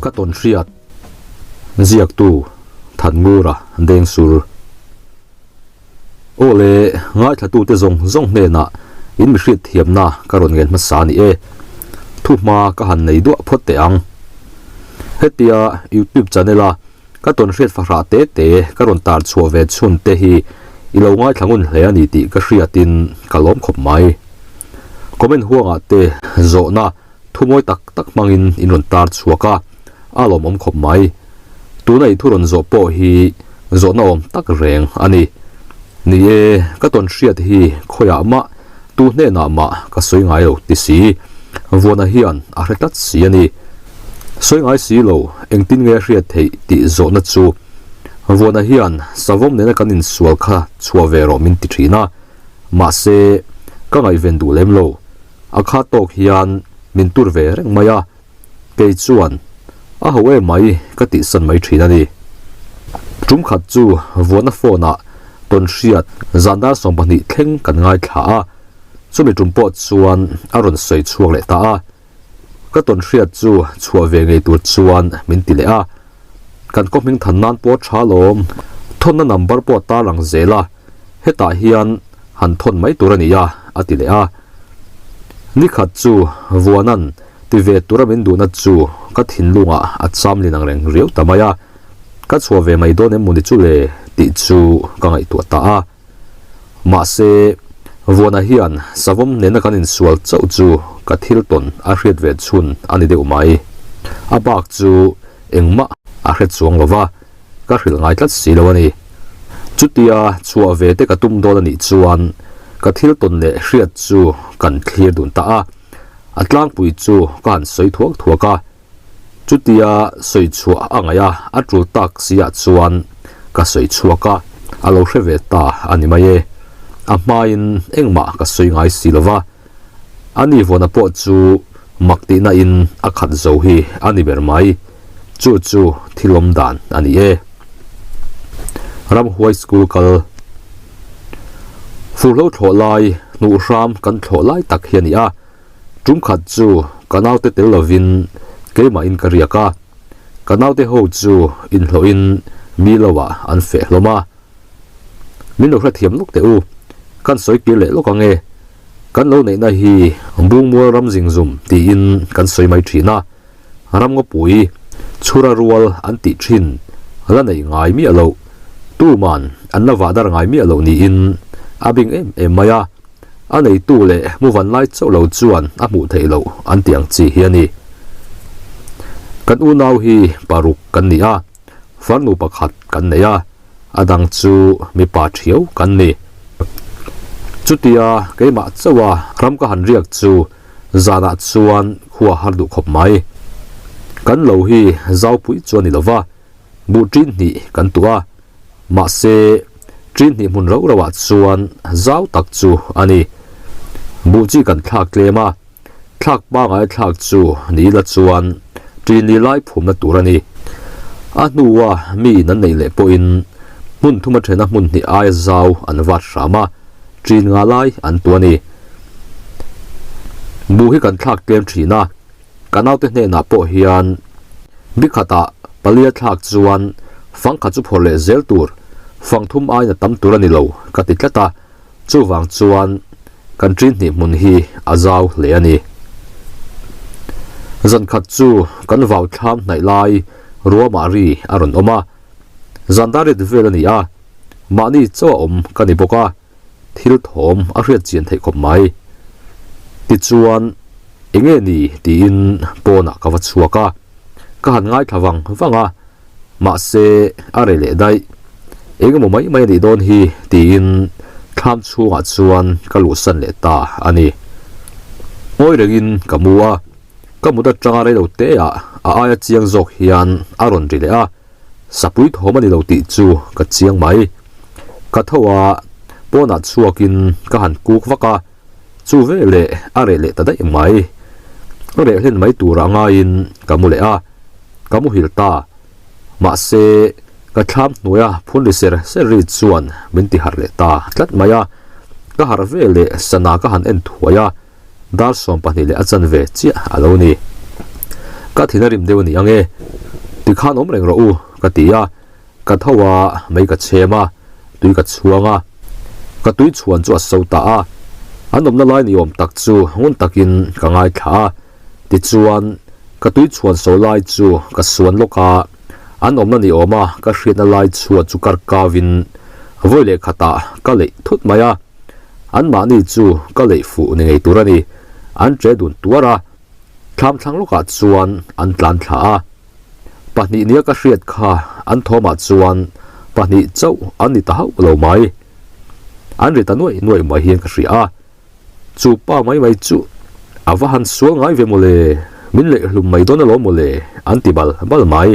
Ka tawn hriat ziaktu Thanngura Dengsur. Aw le, ngaithlatute zawng zawng hnenah in mi hriat thiamna ka rawn ngen hmasa a ni e. Thuhma ka han nei duah phawt teh ang. Hetia YouTube channel a ka tawn hriat fahrah te te ka rawn tar chhuah ve chhun te hi i lo ngaithla ngun hle a ni tih ka hriatin ka lawm khawp mai. Comment huangah te zawhna Thu mawi tak tak hmangin in rawn tar chhuak a, a lawmawm khawp mai. Tuna i thu rawn zawh pawh hi zawhna awm tak reng a ni. Ni e, ka tawn hriat hi khawiah mah, tu hnenah mah ka sawi ngai lo ti si. Vuana hian a hre tlat si a ni. Sawi ngai si lo, engtin nge a hriat theih tih zawhna chu Vuana hian savawm nena kan insual kha chhuah ve rawh min ti thin a, mahse ka ngaihven duh lem lo. A kha tawk hian min tur ve reng mai a, kei chuan a ho em mai ka tihsan mai thin a ni. Tum khat chu vuana phone ah tawn hriat zan dar 20 thleng kan ngaithla a, chumi tum pawh chuan a rawn sawi chhuak leh ta a. Ka tawn hriat chu chhuah ve ngei tur chuan min ti leh a, kan khaw hming than nan pawh tha lawm, thawnna number pawh a tarlang zel a, hetah hian han thawn mai tur a ni a, a ti leh a. Nikhat chu Vuanan ti ve tura min duhna chu ka thinlungah a cham lin ang reng riau ta mai a, ka chhuah ve mai dawn em mawni chu le tih chu ka ngaihtuah ta a. Mahse, Vuana hian savawm nena kan insual chauh chu ka thil tawn a hriat ve chhun a ni deuh mai. A bak chu engmah a hre chuang lo va, ka hrilh ngai tlat si lo a ni. Chutia chhuah ve te ka tum dawn a nih chuan ka thil tawn leh hriat chu kan thlir dun ta a, a tlangpui chu ka han sawi thuak thuak a. Chutia sawi chhuah a ngaih a, a tul tak si ah chuan ka sawi chhuak a, a lo hre ve ta a ni mai e. A hmain engmah ka sawi ngai si lo va, a ni vawnah pawh chu mak tihna in a khat zo hi a ni ber mai. Chu chu thil awm dan a ni e. Ramhuai school kal Furhlo thlawh lai, hnuh hram kan thlawh lai tak hi a ni a. Tum khat chu ka naute tel lovin keimahin ka riak a, ka naute ho chu inhlawhin mi loah an feh hlawm a. Min lo hrethiam lawk teh u, kan sawi kir leh lawk ang e. Kan lo neihna hi Bungmual ram zingzum tiin kan sawi mai thin a, ramngawpui chhura rual an tih thin la neih ngai miah loh, tuman an la vahdar ngai miah loh niin a bing em em mai a. A neitu leh muvan lai chauh lo chuan a hmuh theih loh an tih ang chi hi a ni. Kan unau hi paruk kan ni a, farnu pakhat kan nei a, a dang chu mipa thiau kan ni. Chutia keimah chauha ram ka han riak chu zanah chuan khua har duh khawp mai. Kan lo hi zaupui chu a ni lova, buh ṭin hnih kan tuah a, Mahse, ṭin hnih hmun rauh rauhah chuan zau tak chu a ni. Buh chi kan thlak tlem a, thlak pangai thlak chu ni ila chuan ṭin ni lai phumna tur a ni. A hnua mi in an neih leh pawhin hmun thuma ṭhena hmun hnih aia zau an vat hram a, ṭin nga lai an tu a ni. Buh hi kan thlak tlem ṭhin a, Ka naute hnenah pawh hian bikhatah palia thlak chuan fang khat chu phawrh leh zel tur, fang thum aiin a tam tur a ni lo ka ti tlat a, chuvang chuan kan ṭin hnih hmun hi a zau hle a ni. Zan khat chu kan vau thlam hnaih lai ruamah ri a rawn awm a, zan dar rit vel a ni a, mahni chauh a awm ka ni bawk a, thil thawm a hriat chian theih khawp mai. Tichuan, enge ni tiin pawnah ka va chhuak a, ka han ngaithla vang vang a, mahse a reh leh daih. Engemaw mai mai a nih dawn hi tiin thlam chhungah chuan ka luhsan leh ta a ni. Ngawi rengin ka mu a, ka mut atanga reilo teah a aia chiang zawk hian a rawn ri leh a. Sapui thawm a ni lo tih chu ka chiang mai. Ka tho a, pawnah chhuakin ka han kuk vak a, chu veleh a reh leh ta daih mai. Ka reh hlen mai turah ngaiin ka mu leh a, ka muhil ta. Mahse, ka thlam hnuaia phun ri ser ser ri chuan min ti harh leh ta tlat mai a. Ka harh veleh sana ka han en thuai a, dar 12 leh a chanve chiah a lo ni. Ka thin a rim deuh a ni ang e. Tikhan awm reng rawh u, ka ti a. Ka tho a, mei ka chhem a, tui ka chhuang a. Ka tui chhuan chu a so ta a. An awmna lai ni awm tak chu ngun takin ka ngaithla a. Tichuan, ka tui chhuan so lai chu ka suan lawk a, an awmna ni awma ka hriatna lai chhuat chu kar kau in vawi leh khatah ka leih thut mai a. Anmahni chu ka leih fuh ni ngei tur a ni. An che dun tuar a. Thlam thlang lawkah chuan an tlan thla a. Pahnih nia ka hriat kha an thawmah chuan pahnih chauh an ni ta hauh lo mai. An ri ta nuaih nuaih mai hian ka hria a. Chu pa mai mai chu a va han sual ngai ve mawle, min leh hlum mai dawn alawm mawle an ti bal bal mai.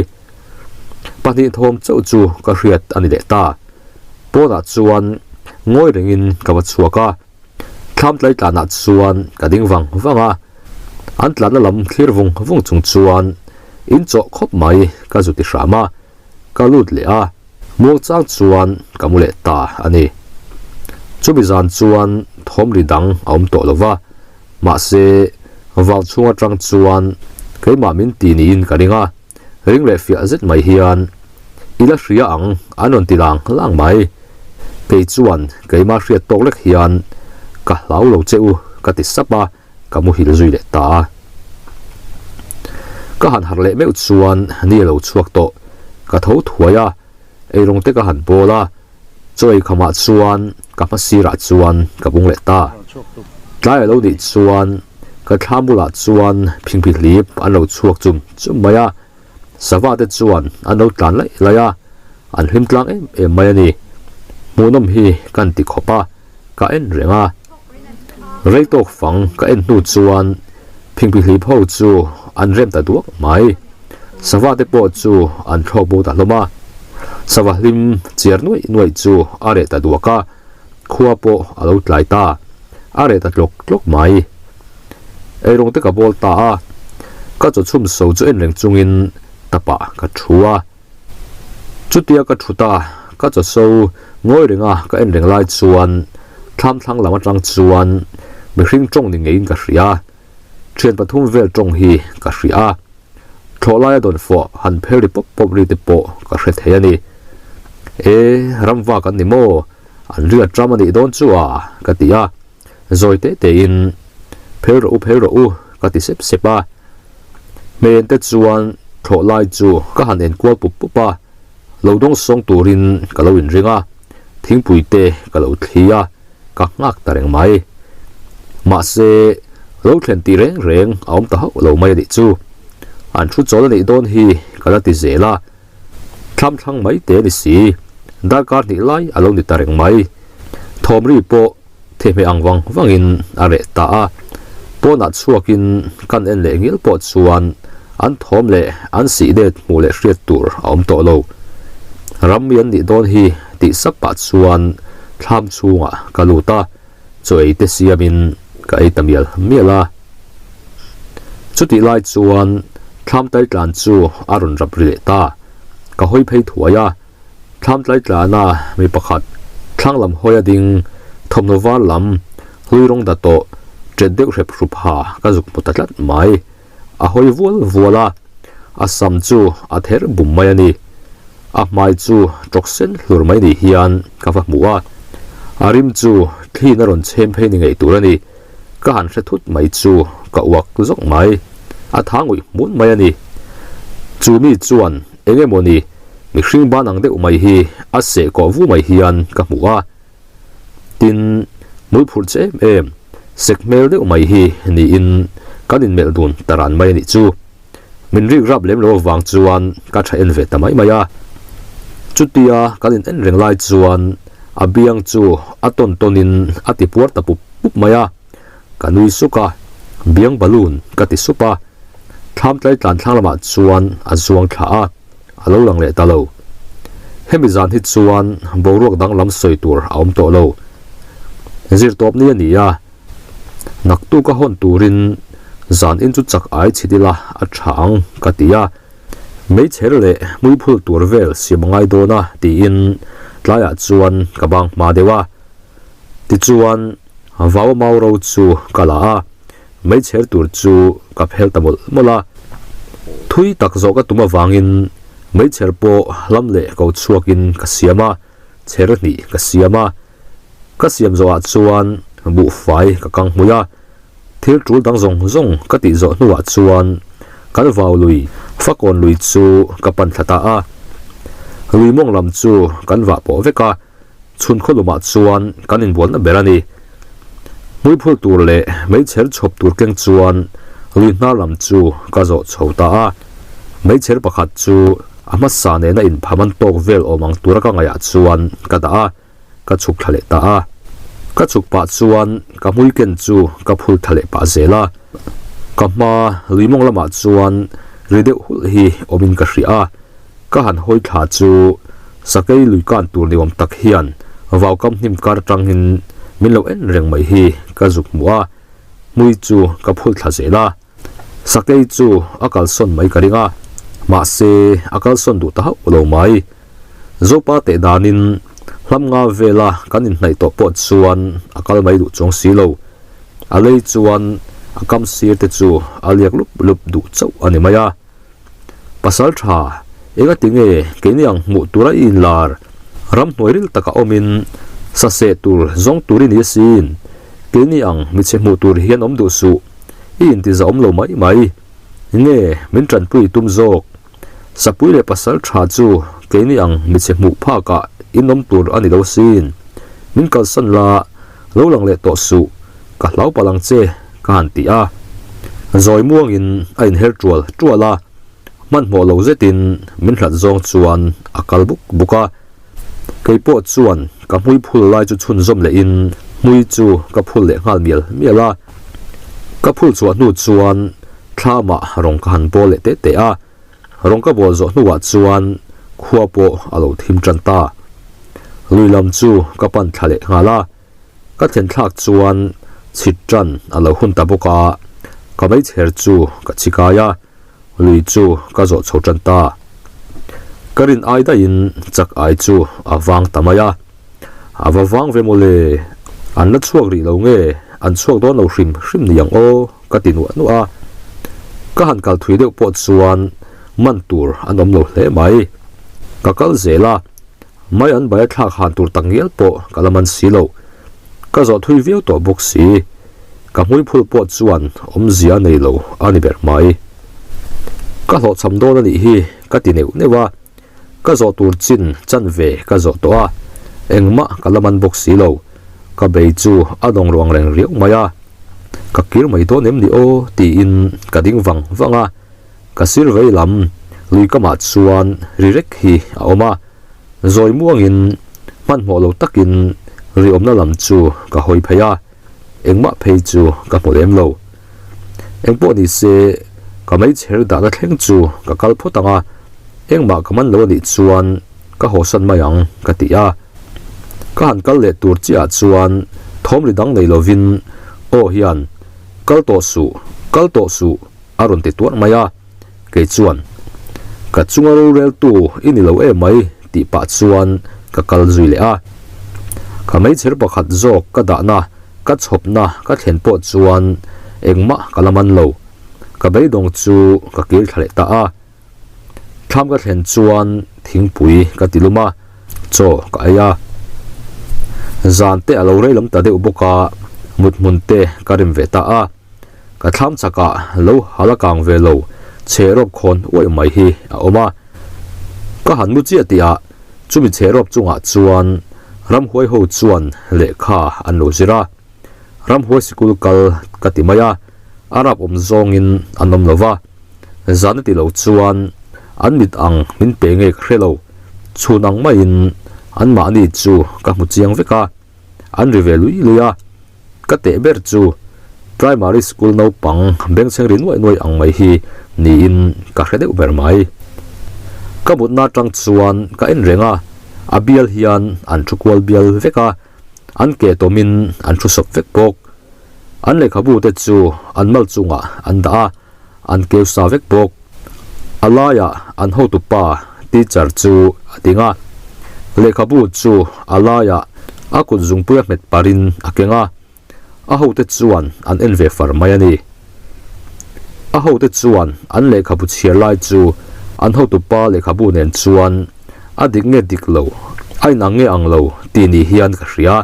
Pahnih thawm chauh chu ka hriat a ni leh ta. Pawnah chuan ngawi rengin ka va chhuak a. Thlam tlai tlanah chuan ka ding vang vang a, an tlanna lam thlir vung vung chung chuan in chawh khawp mai ka zu ti hram a, ka lut leh a, muang chang chuan ka mu leh ta a ni. Chumi zan chuan thawm ri dang a awm tawh lo va, mahse vau chhung atang chuan keimah min ti niin ka ring a. Ring leh fiah zet mai hian, I la hria ang, an rawn ti lang lang mai. Kei chuan keimah hriat tawk lek hian, Ka hlau lo che u, ka ti sap a, ka muhil zui leh ta a. Ka han harh leh meuh chuan ni a lo chhuak tawh. Ka tho thuai a, eirawng te ka han bawl a, chaw eikhamah chuan ka hma sirah chuan ka bung leh ta. Tlai a lo nih chuan Ka thla bulah chuan phingphi hlip an lo chhuak chum chum mai a, sava te chuan an lo tlan laih laih a, an hlim tlang em em mai a ni. Hmuhnawm hi kan ti khawp a, ka en reng a. Rei tawk fang ka en hnu chuan phingphi hlip ho chu an rem ta duak mai. Sava te pawh chu an thlawk bo ta hlawm a, sava hlim chiar nuaih nuaih chu a reh ta duak a. Khua pawh a lo tlai ta, a reh ta tlawk tlawk mai. Eirawng te ka bawl ta a, ka chaw chhum so chu en reng chungin tapah ka thu a. Chutia ka thu ta, ka chaw so ngawi renga ka en reng lai chuan thlam thlang lam atang chuan mihring tawng ni ngeiin ka hria. Thian pathum vel tawng hi ka hria a, thlawh laia dawn fawh han phel ri pawp pawp ri te pawh ka hre thei a ni. E, ramva kan ni maw? An ri a ṭam a nih dawn chu a, ka ti a. Zawi teh tehin, Phel rawh u, phel rawh u, ka ti sep sep a. Hmeichhe te chuan thlawh lai chu ka han enkual pup pup a, lo dawng sawng turin ka lo inring a, thingpui te ka lo thli a. Ka nghak ta reng mai. Mahse, lo thlen tih reng reng a awm ta hauh lo mai a nih chu. An thu chawl a neih dawn hi ka la ti zel a. Thlam thlang mai te a ni si. Darkar hnih lai a lo ni ta reng mai. Thawm ri pawh thehmeh ang vang vangin a reh ta a. Pawnah chhuakin kan en leh ngil pawh chuan an thawm leh an sih det hmuh leh hriat tur a awm tawh lo. Ram mi an nih dawn hi tih sap pah chuan thlam chhungah ka lut a, chaw ei te siamin ka ei ta mial mial a. Chutih lai chuan thlam tlai tlan chu a rawn rap ri leh ta. Ka hawi phei thuai a, thlam tlai tlana mi pakhat thlang lam hawi a ding thawmhnaw var lam hlui rawng da tawh ṭet deuh hrep hrup ha ka zuk hmu ta tlat mai. A hawi vual vual a, a sam chu a ther bum mai a ni. A hmai chu tawk sen hlur mai ni hian ka va hmu a, a rim chu thliin a rawn chhem phei ni ngei tur a ni. Ka han hre thut mai chu ka uak zawk mai, a tha ngawih hmun mai a ni. Chu mi chuan eng emaw ni mihring ban ang deuh mai hi a seh kawh vu mai hian ka hmu a. Tin, hmul phurh che em em, sek hmel deuh mai hi niin kan inmelh dun ta ran mai a nih chu. Min rik rap lem lo avang chuan ka tha en ve ta mai mai a. Chutia kan in en reng lai chuan a biang chu a tawn tawnin a ti puar ta pup pup mai a. Ka nui suk a, biang balloon ka ti sup a. Thlam tlai tlan thlang lamah chuan a zuang thla a. A lo lang leh ta lo. Hemi zan hi chuan boruak danglam sawi tur a awm tawh lo. Zirtawp ni a ni a, naktuk a hawn turin zan in chu chak ai chhit ila a tha ang ka ti a, meichher leh hmuiphul tur vel siam a ngai dawn a tiin tlaiah chuan ka bang hma deuh a. Tichuan vau mau ro chu ka la a, meichher tur chu ka phel ta mawlh mawlh a. Thui tak zawh ka tum avangin meichher pawh hlam leh ko chhuakin ka siam a, chher hnih ka siam a. Ka siam zawhah chuan buhfai ka kang hmui a, thil tul dang zawng zawng ka tih zawh hnuah chuan kan vau lui Fakawn lui chu ka pan thla ta a. Lui mawng lam chu kan vah pawh vek a. Chhun khawlumah chuan kan inbualna ber a ni. Hmuiphul tur leh meichher chhawp tur keng chuan lui hnar lam chu ka zawh chho ta a. Meichher pakhat chu a hmasa nena inpham an tawk vel awm ang tura ka ngaihah chuan ka dah a, ka chhuk thla leh ta a. Ka chhuk pah chuan ka hmui ken chu ka phul thla leh pah zel a. Ka hma lui mawng lamah chuan ri deuh hulh hi awmin ka hria a. Ka han hawi thla chu sakei lui kan tur ni awm tak hian vaukam hnim kar atangin min lo en reng mai hi ka zuk hmuh a, hmui chu ka phul thla zel a. Sakei chu a kalsawn mai ka ring a, mahse a kalsawn duh ta hauh lo mai. Zopa teh danin hlam nga vela kan inhnaih tawh pawh chuan a kal mai duh chuang si lo. A lei chuan a kam sir te chu a liak lup lup duh chauh a ni mai a. Pasal tha, engati nge keini ang hmuh tura i inlar? Ramhnuai ril taka awmin sa seh tur zawng tur i ni asin. Keini ang michhe hmuh tur hian awm duh suh, i intiza awm lo mai mai. Nge min tanpui i tum zawk? Sapui leh pasal tha chu keini ang michhe hmuh phakah in awm tur a ni lo asin. Min kalsan la, lo lang leh tawh suh, ka hlau palh ang che. Ka han ti a, zawi muangin a inher tual tual a, hmanhmawh lo zetin min hlat zawng chuan a kal buk buk a. Kei pawh chuan ka hmui phul lai chu chhunzawm lehin hmui chu ka phul leh nghal mial mial a. Ka phul chhuah hnu chuan thlamah rawng ka han bawl leh teh teh a, rawng ka bawl zawh hnuah chuan khua pawh a lo thim tan ta. Lui lam chu ka pan thla leh nghal a. Ka thlen thlak chuan chhit tan a lo hun ta bawk a, ka meichher chu ka chhi kai a, lui chu ka zawh chho tan ta. Ka rin ai daihin chak ai chu a vang ta mai a, a va vang ve mawle, an la chhuak rih lo nge, an chhuak dawn lo hrim hrim ni ang aw ka ti nuah nuah a. Ka han kal thui deuh pawh chuan man tur an awm lo hle mai. Ka kal zel a. Mai an bai a thlak han tur tak ngial pawh ka la man si lo. Ka zawh thui viau tawh bawk si. Ka hmui phul pawh chuan awmzia a nei lo a ni ber mai. Ka hlawhchham dawn a nih hi ka ti neuh neuh a. Ka zawh tur chin chan ve ka zawh tawh a, engmah ka la man bawk si lo. Ka bei chu a dawng ruang reng riau mai a. Ka kir mai dawn em ni aw tiin ka ding vang vang a. Ka sir vei lam lui kamah chuan ri rek hi a awm a, zawi muangin hmanhmawh lo takin ri awmna lam chu ka hawi phei a, engmah phei chu ka hmu lem lo. Engpawh ni se ka meichher dahna thleng chu ka kal phawt ang a, engmah ka man lo a nih chuan ka hawsan mai ang ka ti a. Ka han kal leh tur chiah chuan thawm ri dang nei lovin aw hian, Kal tawh suh, kal tawh suh, a rawn ti tuarh mai a, kei chuan, Ka chunga roreltu i ni lo em mai tih pah chuan ka kal zui leh a. Ka meichher pakhat zawk ka dahna, ka chhawpna ka thlen pawh chuan engmah ka la man lo. Ka beidawng chu ka kir thla leh ta a. Thlam ka thlen chuan thingpui ka ti lum a, chaw ka ei a. Zan te a lo rei lam ta deuh bawk a, mut hmun te ka rem ve ta a. Ka thlam chakah lo hal a kang ve lo chherawp khawn uaih mai hi a awm a. Ka han mu chiah tihah chumi chherawp chungah chuan ramhuai ho chuan lehkha an lo zir a. Ramhuai sikul kal ka ti mai a, a rap awm zawngin an awm lo va. Zan a ti lo chuan an mit ang min pe nge ka hre lo. Chhun ang maiin anmahni chu ka hmu chiang vek a, an ri ve lui lui a. Ka teh ber chu Primary School naupang bengchheng ri nuaih nuaih ang mai hi niin ka hre deuh ber mai. Ka mutna atang chuan ka en reng a, a bial hian an thu kual bial vek a, an ke tawmin an thu sawp vek bawk. An lehkhabu te chu an mal chungah an dah a, an keu sa vek bawk. A laiah an hotupa teacher chu a ding a, lehkhabu chu a laiah a kut zungpui a hmet parin a keng a, a hote chuan an en ve far mai a ni. A hote chuan an lehkhabu chhiar lai chu an hotupa lehkhabu nen chuan a dik nge dik lo, a inang nge ang lo tih ni hian ka hria,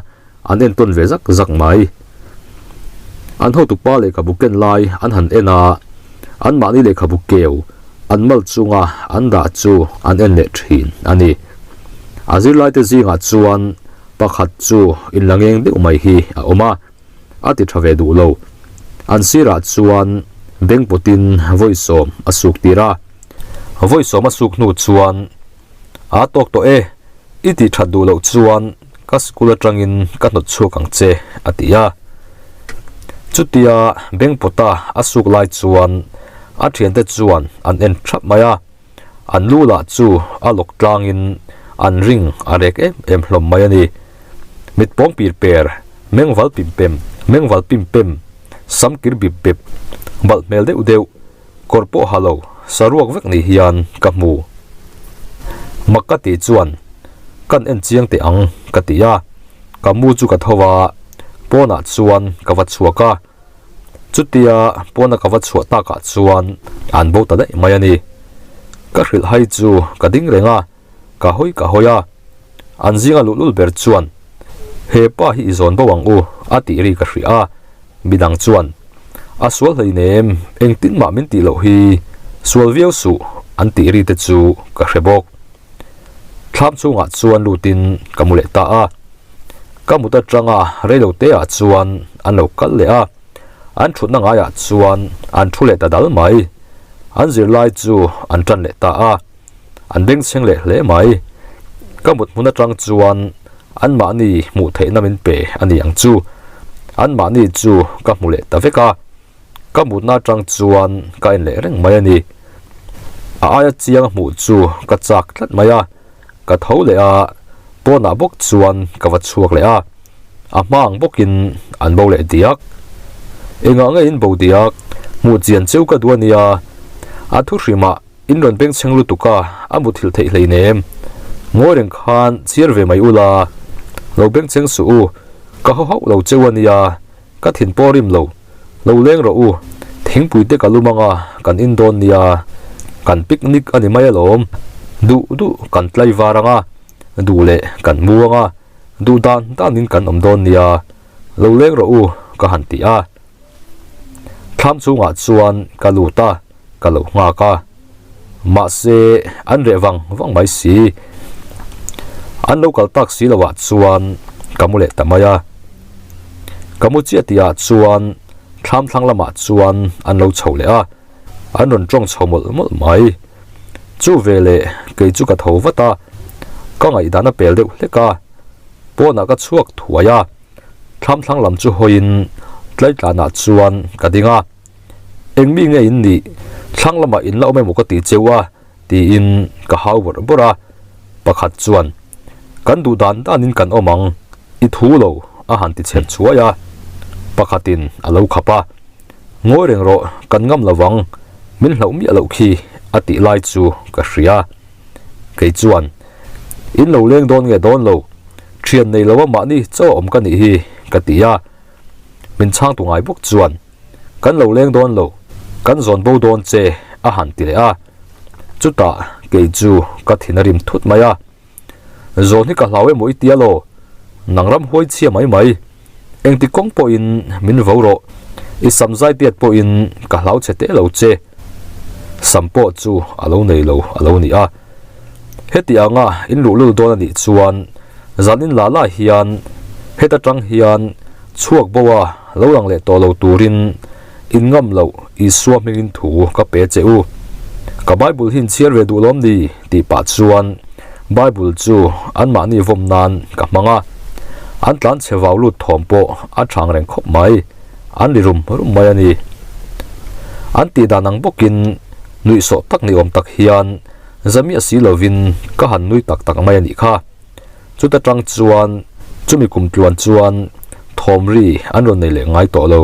an entawn ve zak zak mai. An hotupa lehkhabu ken lai an han en a, anmahni lehkhabu keu an mal chunga an dah chu an en leh thin a ni. A zirlaite zingah chuan pakhat chu inla ngeng deuh mai hi a awm a. a ti tha ve duh lo. An sirah chuan beng pawtin vawi sawm a suk tir a. Vawi sawm a suk hnu chuan, A tawk tawh e, i tih that duh loh chuan ka school atangin ka hnawt chhuak ang che, a ti a. Chutia beng pawta a suk lai chuan a thiante chuan an en thap mai a. An lu lah chu a lawk tlangin an ring a rek em em hlawm mai a ni. Mit pawng pir per, mengval pim pem, mengval pim pem, sam kir bip bep, balh hmel deuh deuh, kawr pawh ha lo, saruak vek ni hian ka hmu. Mak ka tih chuan kan en chiang teh ang ka ti a, ka mu chu ka tho a, pawnah chuan ka va chhuak a. Chutia pawna ka va chhuah takah chuan an bo ta daih mai a ni. Ka hrilh hai chu ka ding reng a, ka hawi ka hawi a. An zinga luhlul ber chuan, He pa hi i zawn bo ang u, a tih ri ka hria a. Midang chuan, A sual hleinem, engtin mah min tih loh hi, sual viau suh, an tih ri te chu ka hre bawk. Thlam chhungah chuan lutin ka mu leh ta a. Ka mut atanga reilo te ah chuan an lo kal leh a, an thutna ngaiah chuan an thu leh ta dal mai. An zirlai chu an tan leh ta a, an bengchheng leh hle mai. Ka mut hmun atang chuan anmahni hmuh theihna min pe a ni ang chu. Anmahni chu ka hmu leh ta vek a. Ka mutna atang chuan ka en leh reng mai a ni. A aia chiang hmuh chu ka chak tlat mai a, ka tho leh a, pawnah bawk chuan ka va chhuak leh a, a hma ang bawkin an bo leh diak. Engah nge in bo diak? Hmuh chian cheu ka duh a nia, a thu hrimah in rawn bengchheng lutuk a, a muthilh theih hleinem. Ngawi reng khan chhiar ve mai ula, lo bengchheng suh u, ka haw hauh lo cheu a nia. Ka thin pawh rim lo, lo leng rawh u, thingpui te ka lum anga kan in dawn nia, kan picnic a ni mai alawm, duh duh kan tlai var anga, duh leh kan mu anga, duh dan danin kan awm dawn nia, lo leng rawh u ka han ti a. Thlam chhungah chuan ka lut a, ka lo nghak a, mahse an reh vang vang mai si. An lo kal tak si loah chuan ka mu leh ta mai a. Ka mu chiah tihah chuan thlam thlang lamah chuan an lo chho leh a, an rawn tawng chho mawlh mawlh mai. Chu veleh kei chu ka tho vat a, ka ngaihdan a pel deuh hlek a, pawnah ka chhuak thuai a, thlam thlang lam chu hawiin tlaitlanah chuan ka ding a. Eng mi nge in nih? Thlang lamah in la awm emaw ka ti cheu a, tiin ka hau bawrh bawrh a. Pakhat chuan, Kan duh dan danin kan awm ang, i thu lo, a han ti chher chhuai a. Pakhatin a lo khap a, Ngawi reng rawh, kan ngam lo vang, min hlauh miah loh khi, a tih lai chu ka hria. Kei chuan, In lo leng dawn nge dawn lo, thian nei lo a mahni chaw awm ka nih hi, ka ti a. Min chhangtu ngai bawk chuan, Kan lo leng dawn lo, kan zawn bo dawn che, a han ti leh a. Chutah kei chu ka thin a rim thut mai a. Zawn hi ka hlau emaw i tia law? Nang ram huai chhia mai mai. Engti kawng pawhin min vo rawh, i sam zai tiat pawhin ka hlau chhe teh lo che. Sam pawh chu a lo nei lo a lo ni a. Heti anga in luhlul dawn a nih chuan zan in la la hian heta tang hian chhuak bo a lo lang leh tawh lo turin in ngam loh Isua hmingin thu ka pe che u. Ka Bible hi in chhiar ve duh lawm ni? tih pah chuan Bible chu anmahni vawm nan ka hmang a. An tlan chhe vau lut thawm pawh a chang reng khawp mai. An ri rum rum mai a ni. An tih dan ang bawkin nuihsawh tak ni awm tak hian zamiah si lovin ka han nui tak tak mai a nih kha. Chuta tang chuan chumi kum tluan chuan thawm ri an rawn nei leh ngai tawh lo.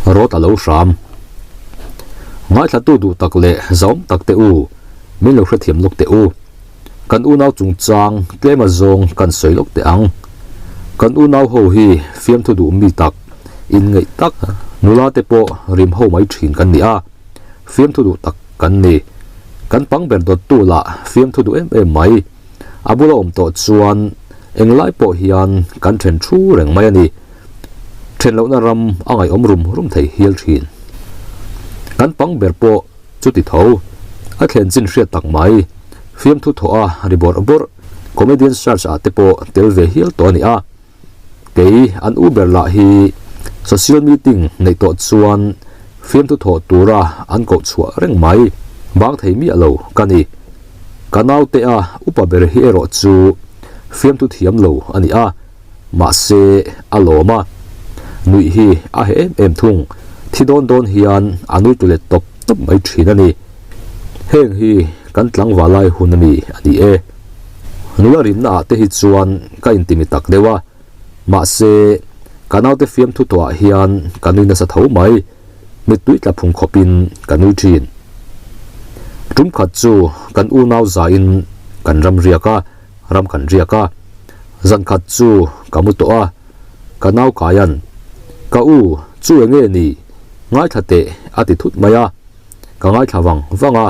Rawt a lo hram. Ngaithlatu duh tak leh zauhawm tak te u, min lo hrethiam lawk teh u. Kan unau chungchang tlem a zawng kan sawi lawk teh ang. Kan unau ho hi fiamthu duh mi tak. Inngeih tak, nula te pawh rim ho mai thin kan ni a, fiamthu duh tak kan ni. Kan pang ber dawttu lah fiamthu duh em em mai. A bula awm tawh chuan englai pawh hian kan then thu reng mai a ni. Then lohna ram a ngaihawm rum rum thei hial thin. Kan pang ber pawh chuti tho, a thlen chin hriat tak mai, fiamthu thawh a ri bawrh bawrh, comedian search ah te pawh tel ve hial tawh a ni a. Kei an u ber lah hi social meeting neih tawh chuan fiamthu thawh tura an koh chhuah reng mai bang thei miah lo ka ni. Ka naute a upa ber hi erawh chu fiamthu thiam lo a ni a, mahse a lawm a, nuih hi a heh em em thung, thi dawn dawn hian a nui tu let tawp tawp mai thin a ni. Heng hi kan tlangval lai hun a mi a ni e. Nula rimna ah te hi chuan ka intimi tak deuh a, mahse ka naute fiamthu tawh ah hian ka nui nasa tho mai, mittui tla phung khawp in ka nui thin. Tum khat chu kan unau za in kan ram riak a, ram kan riak a, zan khat chu ka mu tawh a, ka nau kaian, Ka u, chu enge ni? Ngaithla teh a ti thut mai a, ka ngaithla vang vang a.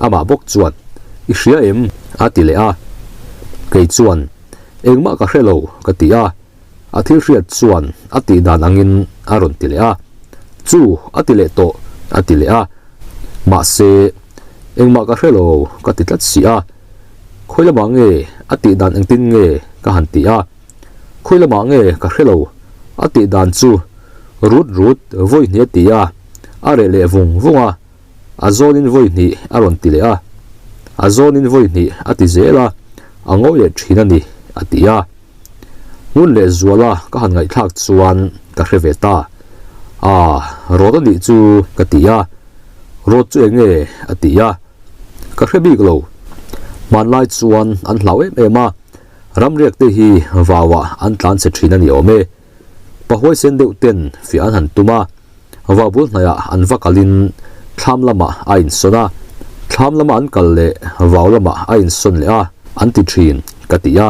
Amah bawk chuan, I hria em? a ti leh a. Kei chuan, Engmah ka hre lo, ka ti a. A thil hriat chuan a tih dan angin a rawn ti leh a. Chu, a ti leh tawh, a ti leh a. Mahse, Engmah ka hre lo, ka ti tlat si a. Khawi lamah nge a tih dan engtin nge ka han ti a. Khawi lamah nge ka hre lo, a tih dan chu rut rut vawi hnih a ti a, a reh leh vung vung a. A zawnin vawi hnih a rawn ti leh a, a zawnin vawi hnih a ti zel a, a ngawi leh thin a ni, a ti a. Ngun leh zuala ka han ngaihthlak chuan ka hre ve ta. Aa, rawt a nih chu ka ti a, rawt chu eng nge? a ti a. Ka hre bik lo. Hmanlai chuan an hlau em em a, ramriak te hi vauah an tlan chhe thin a ni awm e. Pahuaisen deuh ten fiah an han tum a, Vau bul hnaiah an va kalin thlam lamah a insawn a, thlam lama an kal leh vau lamah a insawn leh a, an ti thin, ka ti a.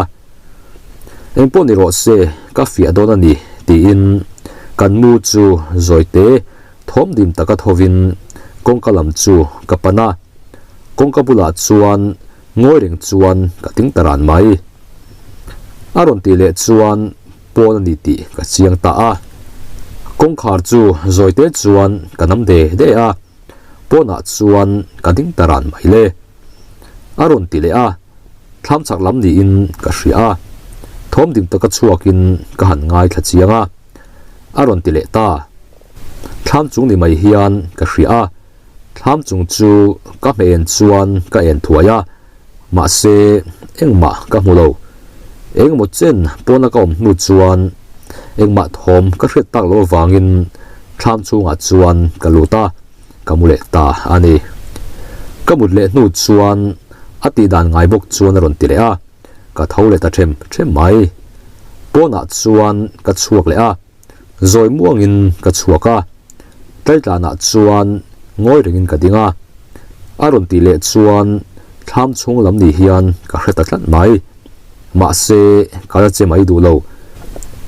Engpawh ni rawh se, ka fiah dawn a ni, tiin kan mu chu zawite thawm dim taka thovin kawngka lam chu ka pan a, kawngka bulah chuan ngawi reng chuan ka ding ta ran mai. A rawn tih leh chuan pawn a ni tih ka chiang ta a. Kawngkhar chu zawite chuan ka nam de de a, pawnah chuan ka ding ta ran mai le. A rawn ti leh a, thlam chak lam niin ka hria a, thawm dim taka chhuakin ka han ngaithla chiang a, a rawn ti leh ta. Thlam chung ni mai hian ka hria a, thlam chung chu ka hmeh en chuan ka en thuai a, Mahse, engmah ka hmu lo. Engemaw chen pawna ka awm hnu chuan engmah thawm ka hriat tak loh avangin thlam chhungah chuan ka lut a, ka mu leh ta a ni. Ka mut leh hnu chuan a tih dan ngai bawk chuan a rawn ti leh a, ka tho leh ta them them mai. Pawnah chuan ka chhuak leh a. Zawi muangin ka chhuak a, tlaitlanah chuan ngawi rengin ka ding a. A rawn tih leh chuan thlam chhung lam ni hian ka hre ta tlat mai. Mahse, ka la che mai duh lo.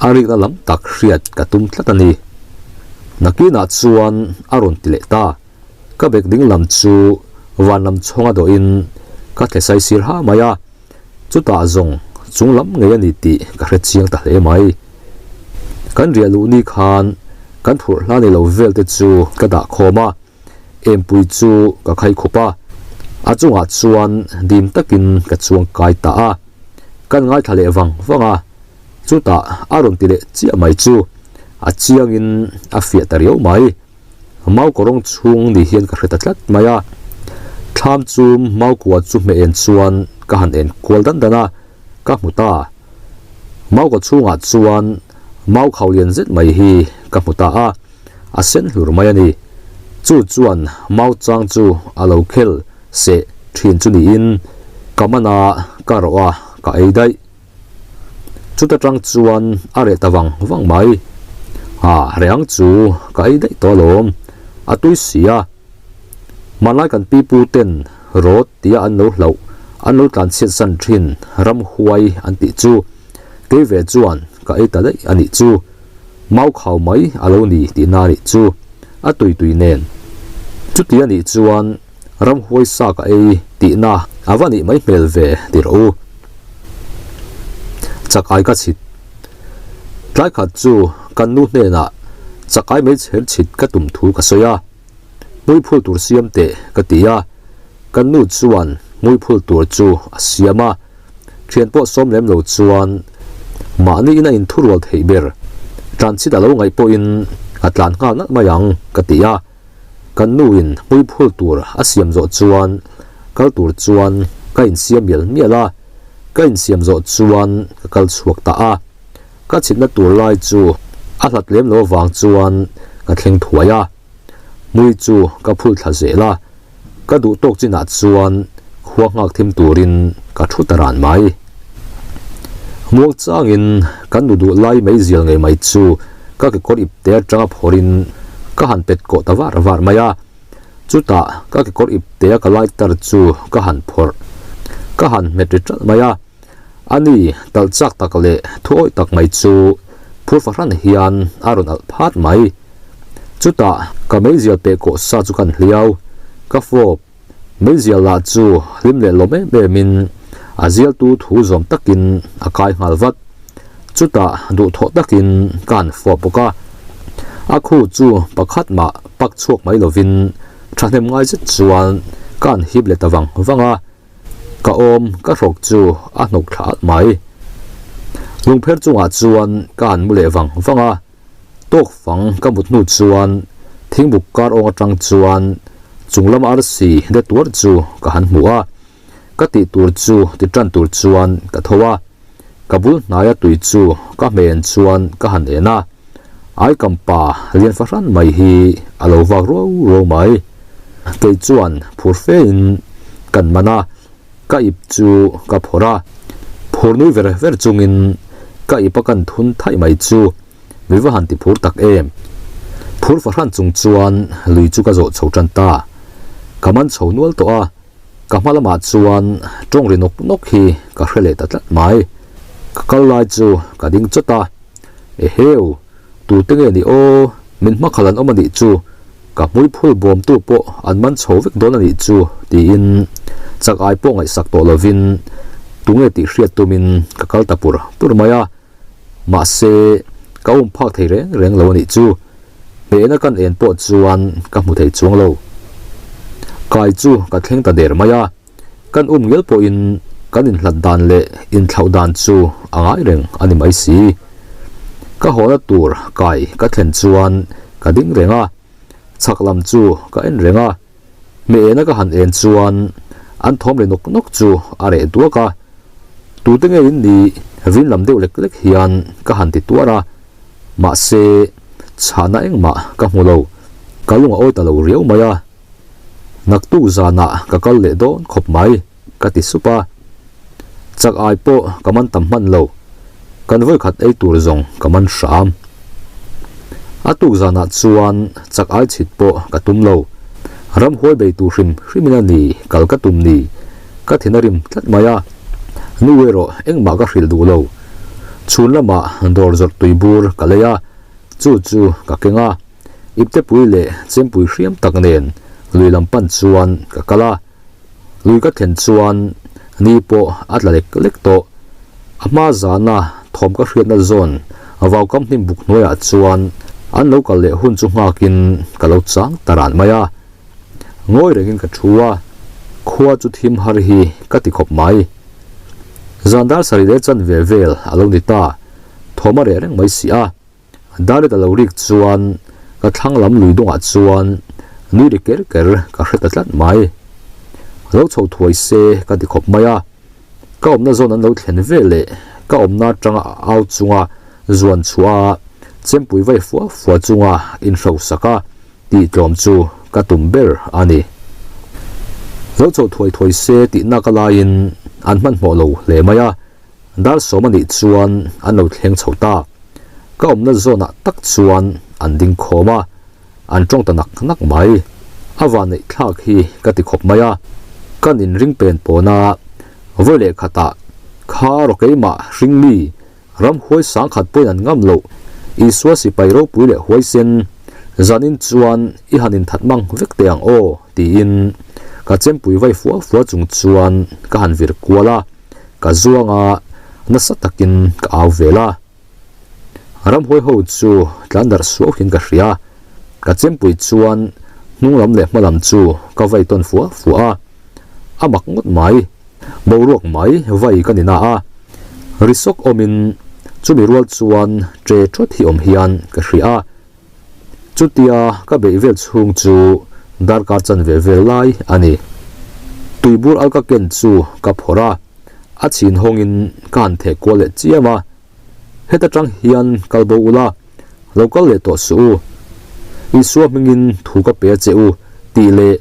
A rikna lam tak hriat ka tum tlat a ni. Nakinah chuan a rawn ti leh ta. Ka bek ding lam chu van lam chhawnga dawhin ka thle sai sir ha mai a. Chutah zawng chung lam ngei a ni tih ka hre chiang ta hle mai. Kan riah luh ni khan kan phurh hla nei lo vel te chu ka dah khawm a, Empui chu ka khai khup a, a chungah chuan dim takin ka chuang kai ta a. Kan ngaithla leh vang vang a, chutah a rawn ti leh chiah mai chu a chiangin a fiah ta riau mai. Mau kawrawng chhung ni hian ka hre ta tlat mai a, thlam chu mau kua chu hmeh en chuan ka han en kual dan dan a, ka hmu ta. Mau kaw chhungah chuan mau khau lian zet mai hi ka hmu ta a, a sen hlur mai a ni. Chu chuan mau chang chu a lo khel seh thin chu niin ka man a, ka rawh a, ka ei daih. Chuta tang chuan a reh ta vang vang mai. A reh ang chu ka ei daih tawh alawm, a tui si a. Hmanlai kan pipu ten rawt tia an lo hlauh, an lo tlanchhiat san thin ramhuai an tih chu kei ve chuan ka ei ta daih a nih chu. Mau khau mai a lo ni tihna a nih chu, a tui tui nen. Chuti a nih chuan ramhuai sa ka ei tihna a va nih mai hmel ve ti rawh u. Chakai ka chhit. Tlai khat chu kan nu hnenah chakai mai chher chhit ka tum thu ka sawi a, hmuiphul tur siam teh ka ti a, kan nu chuan hmuiphul tur chu a siam a. Thian pawh sawm lem lo chuan mahni in a inthurual theih ber tlanchhit a lo ngaih pawhin a tlan nghal nalh mai ang ka ti a, kan nu in hmuiphul tur a siam zawh chuan kal tur chuan ka insiam mial mial a, ka insiam zawh chuan ka kal chhuak ta a, ka chhitna tur lai chu a hlat lem lo avang chuan ka thleng thuai a, hmui chu ka phul thla zel a. Ka duh tawk chinah chuan khua nghak thim turin ka thu ta ran mai. Muang changin kan nu duh lai mai zial ngei mai chu ka kekawr ipte atanga phawrhin ka han pet kawh ta var var mai a. Chutah ka kekawr ipte a ka lighter chu ka han phawrh ka han hmet ri ṭalh mai a. Ani talh chak tak leh thuawih tak mai chu phur fahran hian a rawn alh phat mai. Chutah ka meizial peh kawh sa chu kan hliau, ka fawp. Meizial lah chu hlim leh lawm em em in a zialtu thu zawm takin a kai nghal vat. Chutah duhthawh takin ka han fawp bawk a. A khu chu pakhat mah pak chhuak mai lovin thahnem ngai zet chuan ka han hip leh ta vang vang a. Ka awm ka hrawk chu a hnawk thla at mai. Lungpher chungah chuan ka han mu leh vang vang a. Tawk fang ka mut hnu chuan thingbuk kar awng atang chuan chung lama arsi de tuar chu ka han hmu a, ka tih tur chu ti tan tur chuan ka tho a, ka bul hnaia tui chu ka hmen chuan ka han en a, aikam pa lian fahran mai hi a lo vak ruau ruau mai. Kei chuan phur fe in kan man a, ka ip chu ka phawrh a, phur nui ver ver chungin ka ip a kan thun thaih mai chu mi va han ti phur tak em. Phur fahran chung chuan lui chu ka zawh chho tan ta. Ka man chho nual tawh a, ka hma lamah chuan tawng ri nawk nawk hi ka hre leh ta tlat mai. Ka kal lai chu ka ding chawt a, Eheu, tute nge ni aw, min hmakhalh an awm a nih chu, Ka hmui phul bawmtu pawh an man chho vek dawn a nih chu tiin chak ai pawh ngaihsak tawh lovin tunge tih hriat tumin ka kal ta pur pur mai a, mahse ka um phak thei reng reng lo a nih chu. Hmehna kan en pawh chuan ka hmu thei chuang lo. Kai chu ka thleng ta der mai a, kan um ngel pawhin kan inhlat dan leh inthlauh dan chu a ngai reng a ni mai si. Ka hawna tur kai ka thlen chuan ka ding reng a, chhak lam chu ka en reng a, hmehna ka han en chuan an thawm ri nawk nawk chu a reh duak a, tute nge in nih vin lam deuh lek lek hian ka han ti tuar a, mahse chhahna engmah ka hmu lo, ka lung a awi ta lo riau mai a. Naktuk zanah ka kal leh dawn khawp mai, ka ti sup a. Chak ai pawh ka man tam hman lo, kan vawikhat ei tur zawng ka man hram. A tuk zanah chuan chak ai chhit pawh ka tum lo, ramhuai bei tur hrim hrimin a ni kal ka tum ni, ka thin a rim tlat mai a. Nu erawh engmah ka hrilh duh lo. Chhun lamah dawr zawrh tui bur ka lei a, chu chu ka keng a. Iptepui leh chempui hriam tak nen lui lam pan chuan ka kal a, lui ka thlen chuan ni pawh a tla lek lek tawh. A hma zana thawm ka hriatna zawn vaukam hnim buk hnuaiah chuan an lo kal leh hun chu nghakin ka lo chang ta ran mai a. Ngawi rengin ka thu a, khua chu thim har hi ka ti khawp mai. Zan dar sarih leh chanve vel a lo ni ta, thawm a reh reng mai si a. Dalit a lo rik chuan ka thlang lam lui dungah chuan nui ri ker ker ka hre ta tlat mai. Lo chho thuai se ka ti khawp mai a, ka awmna zawn an lo thlen ve leh ka awmna atanga au chunga zuan chhuah a chempui vai fua fua chunga inhrosak a tih tlawm chu ka tum ber a ni. Lo chho thuai thuai se tihna ka laiin an hmanhmawh lo hle mai a. Dar sawm a nih chuan an lo thleng chho ta. Ka awmna zawnah tak chuan an ding khawm a, an tawng ta nak nak mai. A van neih thlak hi ka ti khawp mai a, kan inring pen pawn a, vawi leh khatah kha rawh keimah hringmi ramhuai sangkhat pawhin an ngam loh. Isua sipai ropui leh huaisen, zanin chuan i han inthat mang vek teh ang aw, tiin ka chempui vai fua fua chung chuan ka han vir kual a, ka zuang a, nasa takin ka au vel a. Ramhuai ho chu tlan darh suau hian ka hria, ka chempui chuan hnung lam leh hma lam chu ka vai tawn fua fua a, a mak ngawt mai, boruak mai vai ka ni na a, ri sawk awmin chumi rual chuan ṭe ṭhawt hi awm hian ka hria a, chutia ka beih vel chhung chu darkar chanve vel lai a ni. Tuibur al ka ken chu ka phawrh a. A chhin hawngin ka han theh kual leh chiam a, heta tang hian kal bo ula, lo kal leh tawh suh u. Isua hmingin thu ka pe a che u tih leh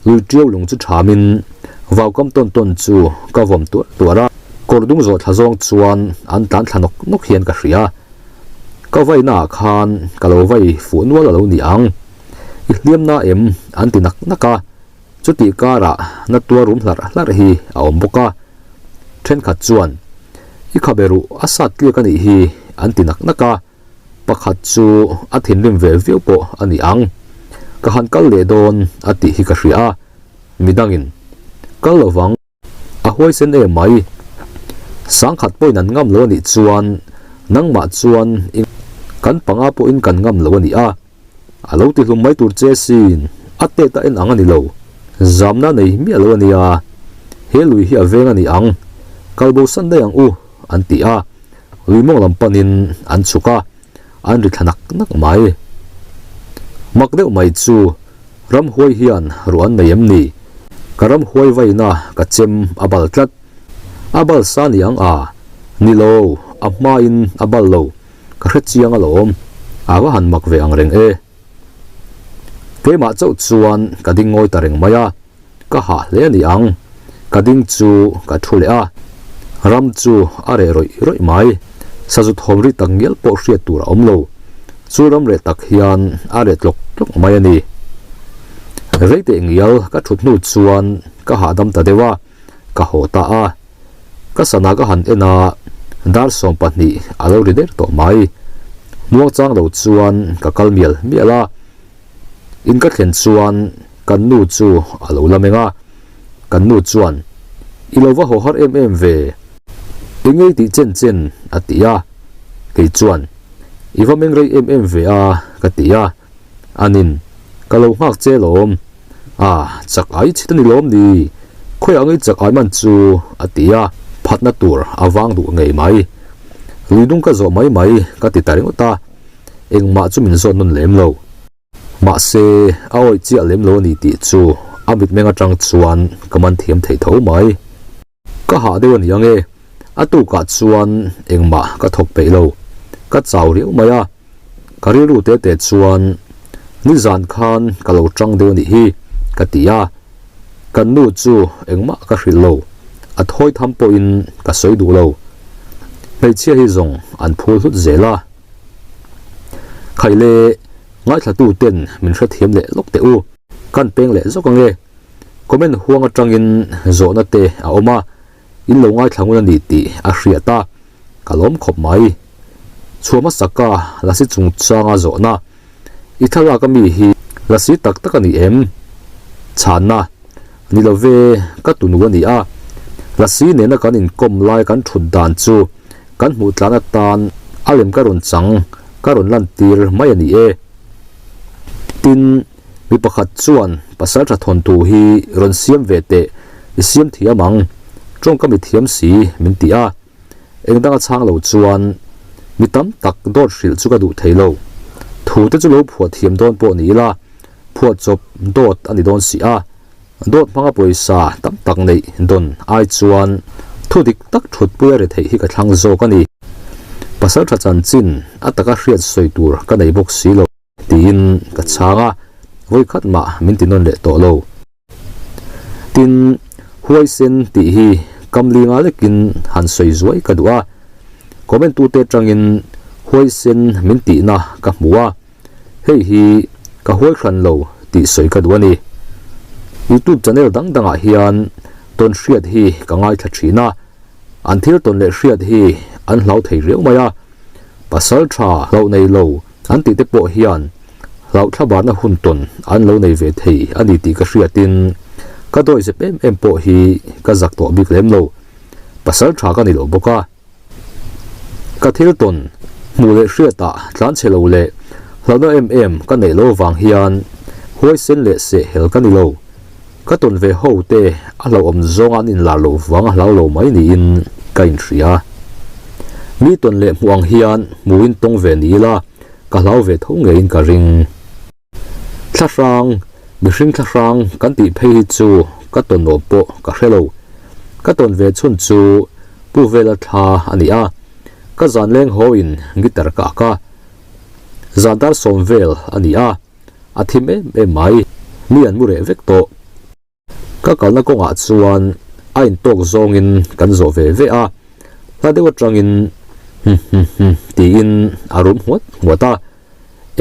lui tiau lung chu thamin vaukam tawn tawn chu ka vawm tuar tuar a. Kawr dung zawh thla zawng chuan an tlan thla nawk nawk hian ka hria. Ka vaina ah khan ka lo vai fuh nual a lo ni ang. I hliam na em? an ti nak nak a. Chutih karah na tuar rum hlarh hlarh hi a awm bawk a, thenkhat chuan, I khabe ruh a sat tliak a nih hi an ti nak nak a, pakhat chu a thinrim ve viau pawh a ni ang. Ka han kal leh dawn a tih hi ka hria a, midangin, Kal lovang. A huaisen em mai. Sangkhat pawhin an ngam lo a nih chuan nangmah chuan i kan panga pawhin kan ngam lo a ni a. A lo ti hlum mai tur che sin, a tet a en ang a ni lo. Zamna nei miah lo a nia. He lui hi a veng a ni ang. Kalbo san daih ang u, an ti a. Lui mawng lam panin an chhuk a. an ri thla nak nak mai. Mak deuh mai chu ramhuai hian ruah an nei em ni? Ka ramhuai vaina ka chem a bal tlat. A bal sa ni ang a? Ni lo, a hmain a bal lo. Ka hre chiang alawm. A va han mak ve ang reng e. Keimah chauh chuan ka ding ngawi ta reng mai a. Ka hah hle a ni ang. Ka ding chu ka thu leh a. Ram chu a reh rawih rawih mai. Sazu thawm ri tak ngial pawh hriat tur a awm lo. Chu ram reh tak hian a reh tlawk tlawk mai a ni. Rei teh ngial ka thut hnu chuan ka hahdam ta deuh a, ka haw ta a. Ka sana ka han en a, dar 20 a lo ri der tawh mai. Muangchang lo chuan ka kal mial mial a. In ka thlen chuan kan nu chu a lo la meng a, kan nu chuan, I lo va haw har em em ve, i ngei tih chen chen a ti a, kei chuan, I va meng rei em em ve a ka ti a, anin, Ka lo nghak che lawm, a chak ai chhit a ni lawm ni, khawiah ngei chak ai man chu a ti a, phatna tur a vang duh ngei mai, luidung ka zawh mai mai ka ti ta ringawt a. Engmah chu min zawt nawn lem lo. Mahse, a awih chiah lem lo a ni tih chu a mitmeng atang chuan ka man thiam thei tho mai. Ka hah deuh a ni ang e, a tukah chuan engmah ka thawk peih lo. Ka chau riau mai a, ka rilru te te chuan nizan khan ka lo tang deuh a nih hi ka ti a. Kan nu chu engmah ka hrilh lo, a thawi tham pawhin ka sawi duh lo. Hmeichhia hi zawng an phul hlut zel a. Khaile, ngaithlatu ten min hrethiam leh lawk teh u. Kan peng leh zawk ange. Comment huang atangin zawhna te a awm a, in lo ngaithla ngun a ni tih a hriat a, ka lawm khawp mai. Chhuah hmasaka lasi chungchanga zawhna, I thlalak ami hi lasi tak tak a ni em? Chhanna, Ni lo ve, ka tunu a ni a. Lasi nena kan inkawm lai kan thut dan chu Kan hmuh tlan atan a lem ka rawn chang, ka rawn lantir mai a ni e. Tin, mi pakhat chuan pasal tha thawnthu hi rawn siam ve teh, i siam thiam ang, tawngka mi thiam si min ti a. Eng danga chhang lo chuan mi tam tak dawt hrilh chu ka duh thei lo. Thu te chu lo phuah thiam dawn pawh ni ila, phuah chawp dawt a ni dawn si a. Dawt hmanga pawisa tam tak neih dawn ai chuan thu dik tak thutpui a ri theih hi ka thlang zawk a ni. Pasal tha chanchin a taka hriat sawi tur ka nei bawk si lo tiin ka chhang a, vawikhat mah min ti nawn leh tawh lo. Tin, huaisen tih hi kamlinga lekin han sawi zuai ka duh a, comment tute atangin huaisen min tihna ka hmu a. Hei hi ka huai hran lo tih sawi ka duh a ni. Youtube channel dang dangah hian tawn hriat hi ka ngaithla thin a, an thil tawn leh hriat hi an hlau thei riau mai a. Pasal tha hlauh nei lo an tih te pawh hian hlauh thlabarna hun tawn an lo nei ve thei a ni tih ka hriatin ka dawihzep em em pawh hi ka zak tawh bik lem lo. Pasal tha ka ni lo bawk a. Ka thil tawn hmuh leh hriatah tlan chhe lo leh hlauhna em em ka neih lo vang hian huaisen leh sehhel ka ni lo. Ka tawn ve ho te a hlauhawm zawnga an inlar loh vang a hlau lo mai niin ka inhria. Mi tawn leh hmuh ang hian hmuin tawng ve ni ila ka hlau ve tho ngeiin ka ring. Thlahrang, mihring thlahrang kan tih phei hi chu ka tawn awm pawh ka hre lo. Ka tawn ve chhun chu Pu Vela thla a ni a, ka zan leng hawiin guitar ka ak a. Zan dar sawm vel a ni a, a thim em em mai, mi an mu reh vek tawh. Ka kalna kawngah chuan a intawk zawngin kan zawh ve ve a, hla deuh atangin hum hum hum tiin a rum nghuat nghuat a,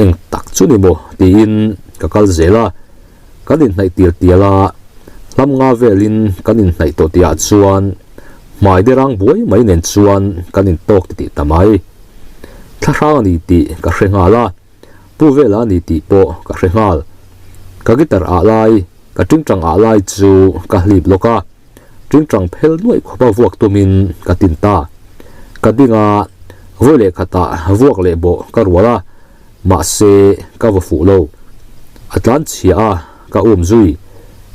eng tak chu ni maw tiin ka kal zel a, kan inhnaih tial tial a, hlam nga velin kan inhnaih tawh tihah chuan hmai derang buai mai nen chuan kan intawk titih ta mai. Thlahrang a ni tih ka hre nghal a. Pu vela a ni tih pawh ka hre nghal. Ka guitar ah lai, ka tingtang ah lai chu ka hlip lawk a, tingtang phel nuaih khawpa vuak tumin ka tin ta. Ka ding a, vawi leh khatah vuak leh bawh ka rual a, mahse ka vaw fuh lo. A tlan chhia a, ka um zui.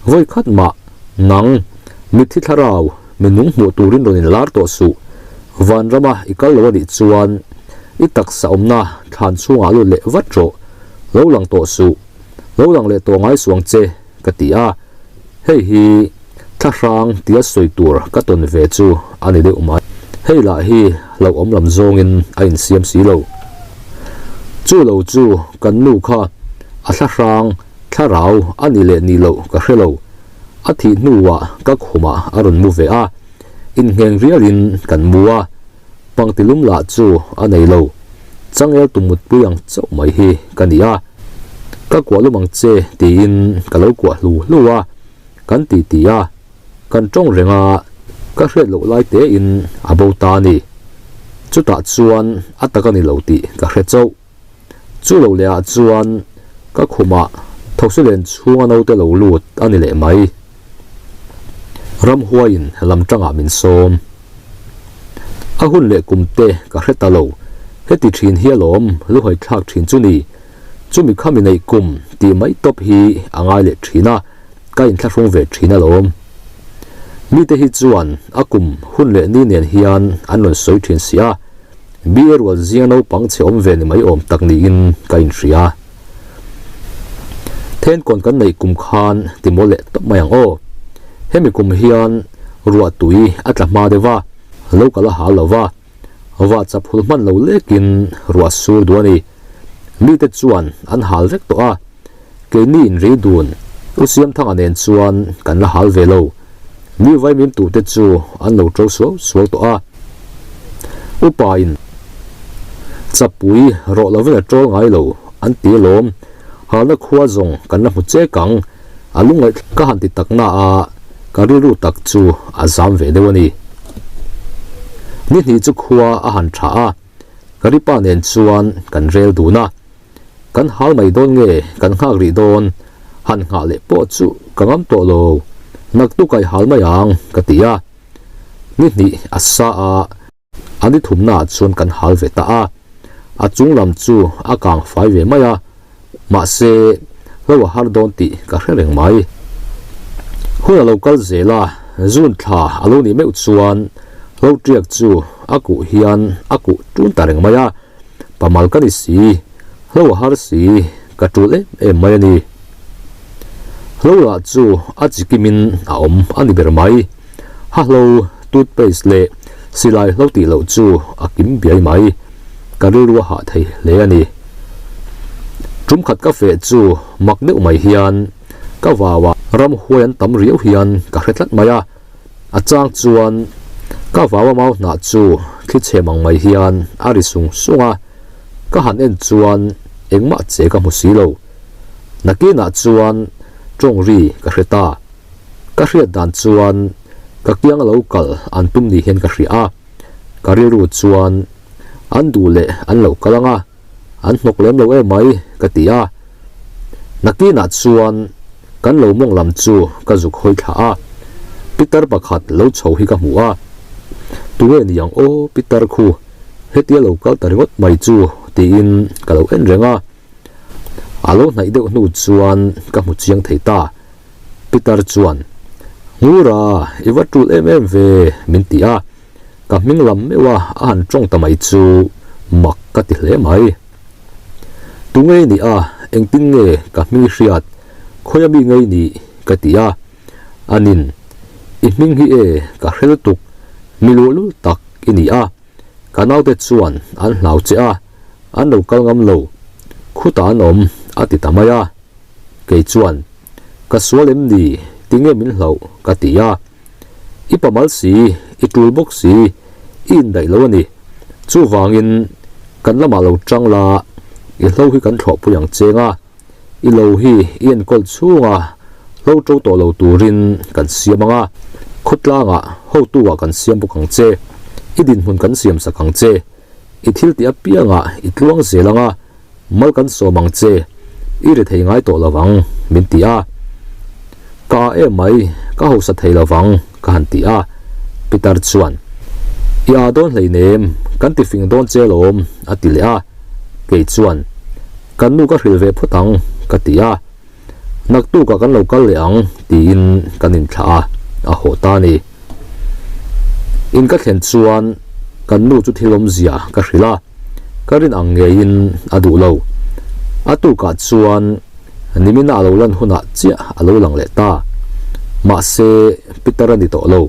Vawi khat mah, nang, mitthi thlarau, mi nung hmuh turin rawn inlar tawh suh. Vanrama i kal lo a nih chuan i taksa awmna thlan chhungah lut leh vat rawh. Lo lang tawh suh. Lo lang leh tawh ngai suang che, ka ti a. Hei hi thlahrang tia sawi tur ka tawn ve chu a ni deuh mai. Hei lah hi hlauhawm lam zawngin a insiam si lo. Chu lo chu kan nu kha a thlahrang thlarau a ni leh ni loh ka hre lo. A thih hnuah ka khumah a rawn mu ve a, inngheng rialin kan mu a, pangtilum lah chu a nei lo. Changel tum mutpui ang chauh mai hi ka ni a, ka kuah lum ang che tiin ka lo kuah hlu hlu a, kan ti ti a, kan tawng reng a, ka hriat loh lai tein a bo ta a ni. Chutah chuan a tak a ni lo tih ka hre chauh. Chu lo leh ah chuan ka khumah thosi len chhunga naute lo lut a ni leh mai. Ramhuaiin lam tangah min sawm. A hun leh kum te ka hre ta lo. Heti thin hi alawm luhai thlak thin chu ni. Chumi khami neih kum tih mai tawp hi a ngai leh thin a, ka inthlahrung ve thin alawm. Mite hi chuan a kum hun leh ni nen hian an rawn sawi thin si a. BA rual zinga naupang chhe awm ve ni mai awm tak niin ka inhria. Thenkawn kan neih kum khan ti mawl leh tawp mai ang aw. Hemi kum hian ruah tui a tla hma deuh a, lo kal a hal lo va, vah chap hul hman lo lekin ruah sur duh a ni. Mite chuan an hal vek tawh a, Keini inrei dun, U Siamthanga nen chuan kan la hal ve lo. Mi vaimim tute chu an lo ṭo suau suau tawh a. Upain chapui rawh lovin a ṭawl ngai lo an ti alawm. Halna khua zawng kan la hmu chek ang, a lungngaih ka han ti tak na a, ka rilru tak chu a zam ve deuh a ni. Ni hnih chu khua a han ṭha a, ka ripa nen chuan kan rel dun a. Kan hal mai dawn nge kan nghak rih dawn? Han nghah leh pawh chu ka ngam tawh lo, naktuk a i hal mai ang ka ti a. Ni hnih a sa a, a ni thumnaah chuan kan hal ve ta a. A chung lam chu a kang fai ve mai a, mahse hlo a har dawn tih ka hre reng mai. Hun a lo kal zel a, June thla a lo nih meuh chuan hlo tiak chu a kuh hian a kuh tun ta reng mai a. Pamal ka ni si, hlo a har si, ka tul em em mai a ni. Hlo lah chu a chi kimin a awm a ni ber mai. Ha hlo, toothpaste leh silai hlo tih loh chu a kim biai mai. Ka rilru a hah thei hle a ni. Tum khat ka feh chu mak deuh mai hian ka vau a, ramhuai an tam riau hian ka hre tlat mai a. A chang chuan ka vau a mau hnah chu thli chhe mang mai hian a ri sung sung a, ka han en chuan engmah che ka hmu si lo. Nakinah chuan tawng ri ka hre ta. Ka hriat dan chuan ka kiang a lo kal an tum ni hian ka hria a, ka rilru chuan. An duh leh an lo kal ang a, an hnawk lem lo em mai, ka ti a. Nakinah chuan kan lo mawng lam chu ka zuk hawi thla a, pitar pakhat lo chho hi ka hmu a. Tunge ni ang aw pitar khu, hetia lo kal ta ringawt mai chu tiin ka lo en reng a. A lo hnaih deuh hnu chuan ka hmu chiang thei ta. Pitar chuan, Ngura, i va tul em em ve, min ti a. Ka hming lam meuh a a han tawng ta mai chu mak ka ti hle mai. Tunge i nih a, engtin nge ka hming i hriat, khawi a mi nge i nih? ka ti a. Anin, I hming hi e, ka hre lutuk, mi luhlul tak i ni a. Ka naute chuan an hlau che a, an lo kal ngam lo, khutah an awm, a ti ta mai a. Kei chuan, Ka sual em ni? Tinge min hlauh? ka ti a. I pamal si, i tul bawk si, i indaih lo a ni. Chuvangin, kan lamah lo tang la, i hlo hi kan thlawhpui ang cheng a, i lo hi i enkawl chhunga hlo to tawh lo turin kan siam ang a, khawtlangah hotu-ah kan siam bawk ang che, i dinhmun kan siam sak ang che. I thil tih apiangah i tluang zel ang a, mal kan sawm ang che, i ri thei ngai tawh lo vang, min ti a. Ka a em mai, ka hausa thei lo vang, ka han ti a. Pitar chuan, I a dawn hleinem, kan ti fing dawn che alawm, a ti leh a. Kei chuan, Kan nu ka hrilh ve phawt ang, ka ti a. Naktukah kan lo kal leh ang tiin kan inthlah a, a haw ta a ni. In ka thlen chuan kan nu chu thil awmzia ka hrilh a, ka rin ang ngeiin a duh lo. A tukah chuan nimina a lo lan hunah chiah a lo lang leh ta. Mahse, Peter a ni tawh lo.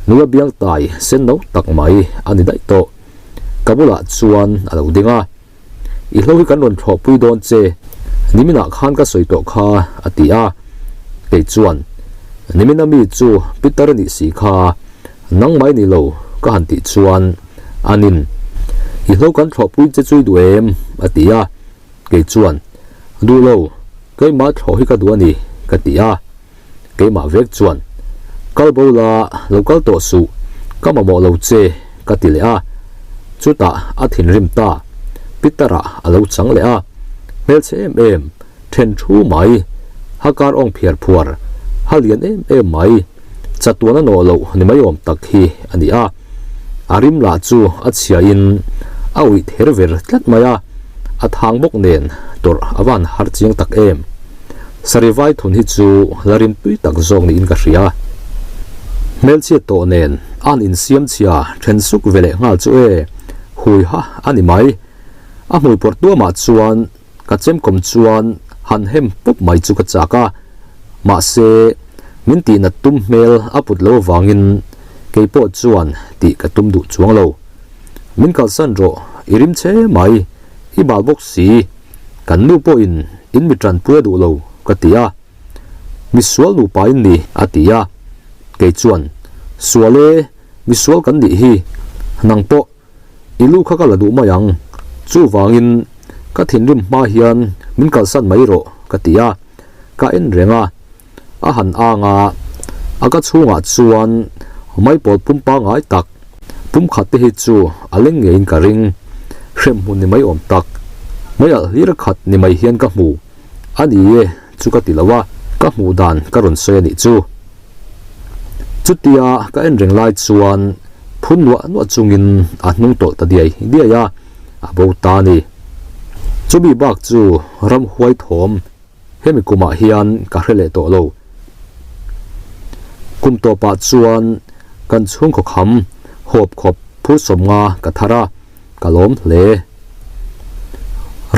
Nula biangtai sen no tak mai a ni daih tawh. Ka bulah chuan a lo ding a. I hlo hi kan rawn thlawhpui dawn che, niminah khan ka sawi tawh kha, a ti a. Kei chuan, Nimina mi chu Peter nih si kha, nang mai ni lo, ka han tih chuan, Anin, i hlo kan thlawhpui che chu i duh em? a ti a. Kei chuan, Duh lo, keimah thlawh hi ka duh a ni, ka ti a. Keimah vek chuan, Kal bo la, lo kal tawh suh, ka mamawh lo che, ka ti leh a. Chutah a thinrim ta, Peter-a a lo chang leh a. Hmelchhe em em, then thu mai, ha kar awng phiar phuar, ha lian em em mai, chatuan a nawh loh ni mai awm tak hi a ni a. A rim lah chu a chhiain a uih ther ver tlat mai a, a thang bawk nen tawrh a van har chiang tak em. Sarivai thun hi chu la rim tui tak zawk niin ka hria. Hmelchhiat tawh nen an insiam chhia then suk ve leh nghal chu e, hui ha a ni mai. A hmui pawrh tuamah chuan ka chemkawm chuan han hem pawp mai chu ka chak a, mahse min tihnat tum hmel a put lo avangin kei pawh chuan tih ka tum duh chuang lo. Min kalsan rawh, i rim che mai, i bal bawk si. Kan nu pawhin in mi tanpui a duh lo ka ti a, mi sual nupa in ni a ti a, kei chuan sual e, mi sual kan nih hi, nang pawh i lu kha ka la duh mai ang, chuvangin ka thinrim hma hian min kalsan mai rawh ka ti a, ka en reng a. A han ang a, a ka chhungah chuan maipawl pum pangngai tak pum khat te hi chu a leng ngeiin ka ring. Hremhmun ni mai awm tak, mei alh hlir khat ni mai hian ka hmu. A ni e, chu ka ti lo a, ka hmuh dan ka rawn sawi a nih chu. Chutia ka en reng lai chuan phun nuah nuah chungin a hnung tawlh ta diai diai a, a bo ta a ni. Chumi bak chu ramhuai thawm Hemi kumah hian ka hre leh tawh lo. Kum tawpah chuan kan chhungkaw kham hawp khawp phur sawmnga ka thar a, ka lawm hle.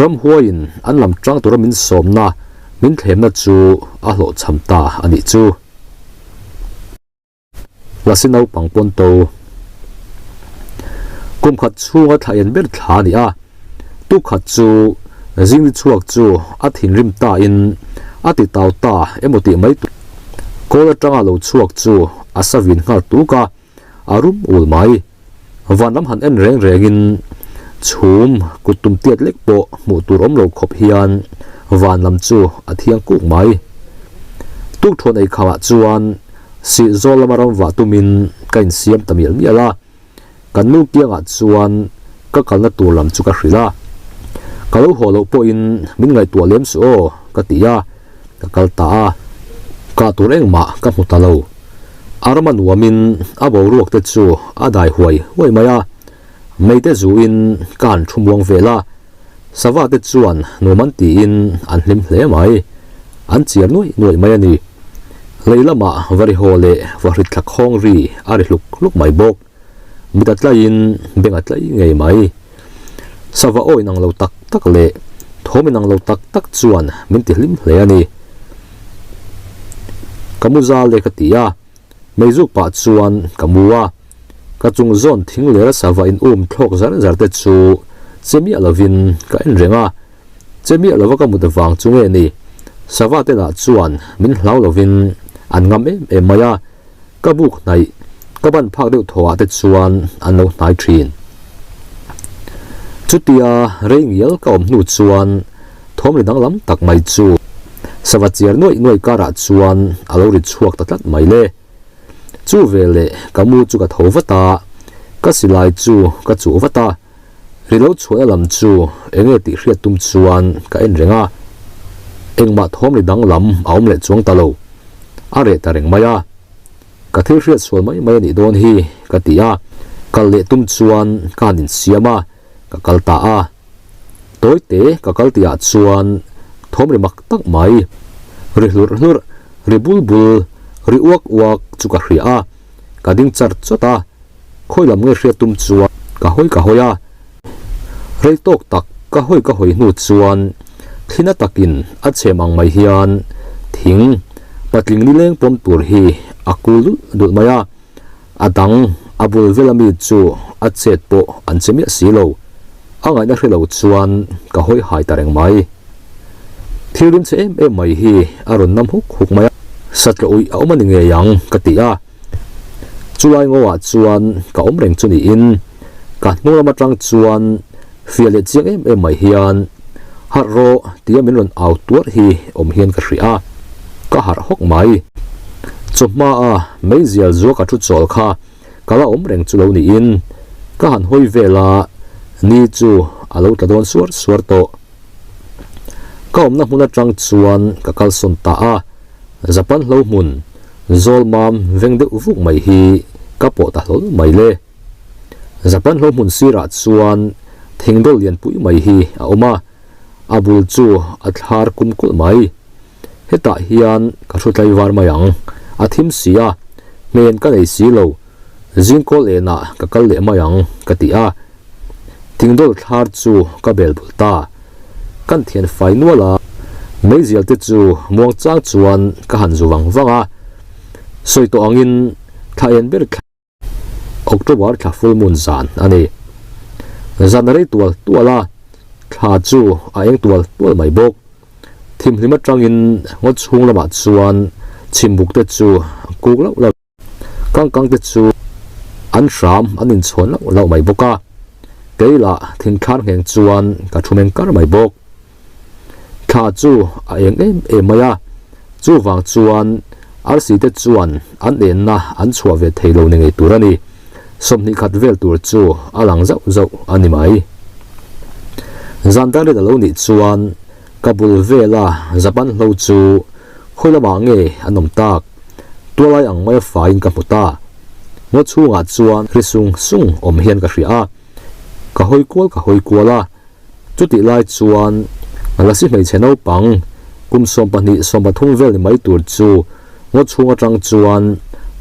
Ramhuaiin an lam tang tura min sawmna, min thlemna chu a hlawhchham ta a nih chu. Lasi naupang pawn to. Kum khat chhunga thla en ber thla a ni a, tuk khat chu zingni chhuak chu a thinrim ta in a ti tau ta emaw tih mai tur kawl atanga lo chhuak chu a sa vin nghal tuk a, a rum ul mai. Van lam han en reng rengin chhum kut tum tiat lek pawh hmuh tur awm lo khawp hian van lam chu a thiang kuk mai. Tukthuan ei khamah chuan sih zawl lama ram vah tumin ka insiam ta mial mial a, kan nu kiangah chuan ka. ka kalna tur lam chu ka hrilh a. Ka lo haw loh pawhin min ngaihtuah lem suh aw, ka ti a, ka kal ta a. Kah tur engmah ka hmu ta lo. A rama nuamin a boruak te chu a dai huai huai mai a, meite zuin ka han thu muang vel a, sava te chuan nuam an tiin an hlim hle mai. An chiar nuaih nuaih mai a ni. Lei lamah varihaw leh vahrit thla khawng ri a ri hluk hluk mai bawk. Mit a tlaiin beng a tlai ngei mai. Sava aw inang lo tak tak leh thawm inang lo tak tak chuan min ti hlim hle a ni. Ka mu zal e ka ti a, meizuk pah chuan ka mu a. Ka chung zawn thing lera sava in um thlawk zar zar te chu che miah lovin ka en reng a. Che miah lova ka mut vang chu nge ni? Sava te lah chuan min hlau lovin an ngam em em mai a. Ka buk hnaih, ka ban phak deuh thawhah te chuan an lo hnai thin. Chutia rei ngial ka awm hnu chuan thawm ri danglam tak mai chu sava chiar nuaih nuaih karah chuan a lo ri chhuak ta tlat mai le. Chu veleh ka mu chu ka tho vat a, ka silai chu ka chuh vat a, ri lo chhuahna lam chu enge tih hriat tum chuan ka en reng a, engmah thawm ri danglam a awm leh chuang ta lo. A reh ta reng mai a, ka thil hriat sual mai mai a nih dawn hi ka ti a, kal leh tum chuan ka han insiam a, ka kal ta a. Tawite ka kal tihah chuan thawm ri mak tak mai, ri hlurh hlurh, ri bul bul, ri uak uak chu ka hria a, ka ding char chawt a, Khawi lam nge hriat tum chuan ka hawi ka hawi a, rei tawk tak ka hawi ka hawi hnu chuan thlina takin a chhem ang mai hian thing patling nileng pawm tur hi a kul dulh dulh mai a, a dang a bul vel ami chu a chet pawh an che miah si lo, a ngaihna hre lo chuan ka hawi hai ta reng mai. Thil rim che em em mai hi a rawn nam huk huk mai a, satlaw uih a awm a ni ngei ang ka ti a. Chulai ngawah chuan ka awm reng chu niin ka hnung lam atang chuan fiah leh chiang em em mai hian harh rawh tia min rawn au tuar hi awm hian ka hria a, ka harh hawk mai. Chawhma a meizial zua ka thu chawl kha ka la awm reng chu lo niin ka han hawi vel a, ni chu a lo tla dawn suar suar tawh. Ka awmna hmun atang chuan ka kalsawn ta a, Japan hlo hmun zawl mam veng deuh vuk mai hi ka pawh ta hlawl mai le. Japan hlo hmun sirah chuan thingdawl lian pui mai hi a awm a, a bul chu a thlar kum kulh mai. Hetah hian ka thu tlaivar mai ang, a thim si a, hmen ka nei si lo, zingkawl enah ka kal leh mai ang ka ti a. Thingdawl thlar chu ka bel bul ta. Kan thian fai nual a, meizial te chu muang chang chuan ka han zu vang vang a. Sawi tawh angin thla en ber thla October thla full moon zan a ni. Zan a rei tual tual a, thla chu a eng tual tual mai bawk. Thimhlim atangin ngaw chhung lamah chuan chhimbuk te chu kuk lauh lauh. Kang kang te chu an hram an inchhawn lauh lauh mai bawk a, kei lah thingthlar ngheng chuan ka thu meng kar mai bawk. Thla chu a eng em em mai a, chuvang chuan arsi te chuan an enna an chhuah ve thei lo ni ngei tur a ni. 20 khat vel tur chu a lang zauh zauh a ni mai. Zan dar rit a lo nih chuan ka bul vela Japan hlo chu khawi lamah nge an awm tak? Tualai ang maia faiin ka hmu ta. Ngaw chhungah chuan ri sung sung awm hian ka hria a, ka hawi kual ka hawi kual a. Chutih lai chuan Lasi hmeichhe naupang kum 12 13 vel ni mai tur chu ngaw chhung atang chuan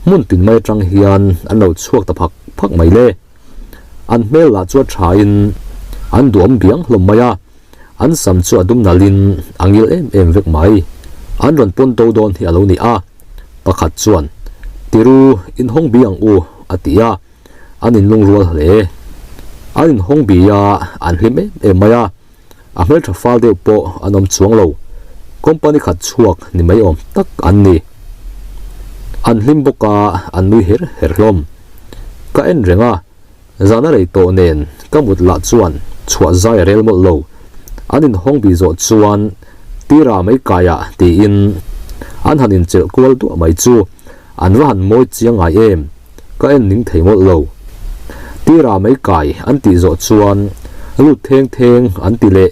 hmun tin mai atang hian an lo chhuak ta phak phak mai le. An hmel lah chu a thain an duhawm biang hlawm mai a. An sam chu a dum nalhin a ngil em em vek mai. An rawn pawn do dawn hi a lo ni a, pakhat chuan, Tiru, inhawng bi ang u, a ti a, an inlung rual hle. An inhawng bi a, an hlim em em mai a, a hmeltha fal deuh pawh an awm chuang lo. Company khat chhuak ni mai awm tak an ni. An hlim bawk a, an nui her her hlawm. Ka en reng a. Zan a rei tawh nen ka mut lah chuan chhuah zai a rel mawlh lo. An inhawng bih zawh chuan Tira mai kaiah tiin an han inchelh kual duah mai chu an va han mawi chiang ngai em, ka en ning thei mawlh lo. Tira mei kai an tih zawh chuan lut theng theng an ti leh.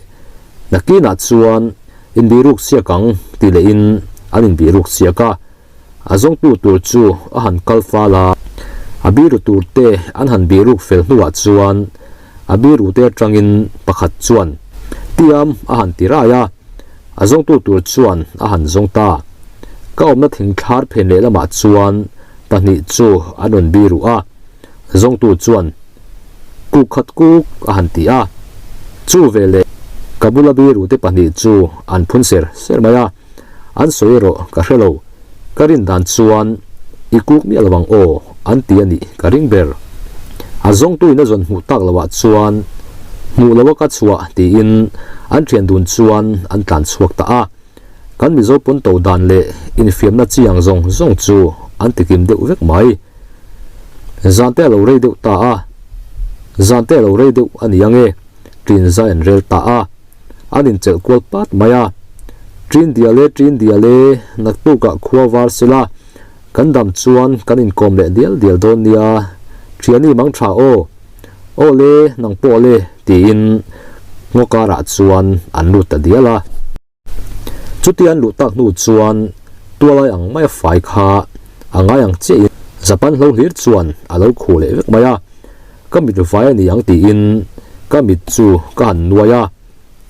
Nakinah chuan inbiruk siak ang ti lehin an inbiruk siak a. A zawngtu tur chu a han kal fal a, a biru tur te an han biruk fel hnuah chuan a biru te atangin pakhat chuan tiam a han ti rai a, a zawngtu tur chuan a han zawng ta. Ka awmna thingthlar phen lehlamah chuan pahnih chu an rawn biru a, zawngtu chuan kuk khat kuk a han ti a, chu veleh ka bula biru te pahnih chu an phun ser ser mai a. An sawi erawh ka hre lo, ka rin dan chuan i kuk miah lo ang aw an ti a nih ka ring ber. A zawngtuin a zawn hmuh tak loah chuan hmuh loa ka chhuah tiin an thian dun chuan an tlan chhuak ta a. Kan Mizo pawn to dan leh infiamna chi ang zawng zawng chu an tikim deuh vek mai. Zan te a lo rei deuh ta a, zan te a lo rei deuh a ni ange, ṭin zai an rel ta a. An inchelh kual pat mai a. Ṭin dial e, ṭin dial e, naktukah khua var sela, kan dam chuan kan inkawm leh dial dial dawn nia, ṭhiani mang ṭha aw, aw le, nang pawh le, tiin ngaw karah chuan an lut ta dial a. Chutia an luh tak hnu chuan tualai ang maia fai kha a ngai ang chiahin Japan hlo hlir chuan a lo khuh leh vek mai a. Ka mit vai a ni ang tiin ka mit chu ka han nuai a,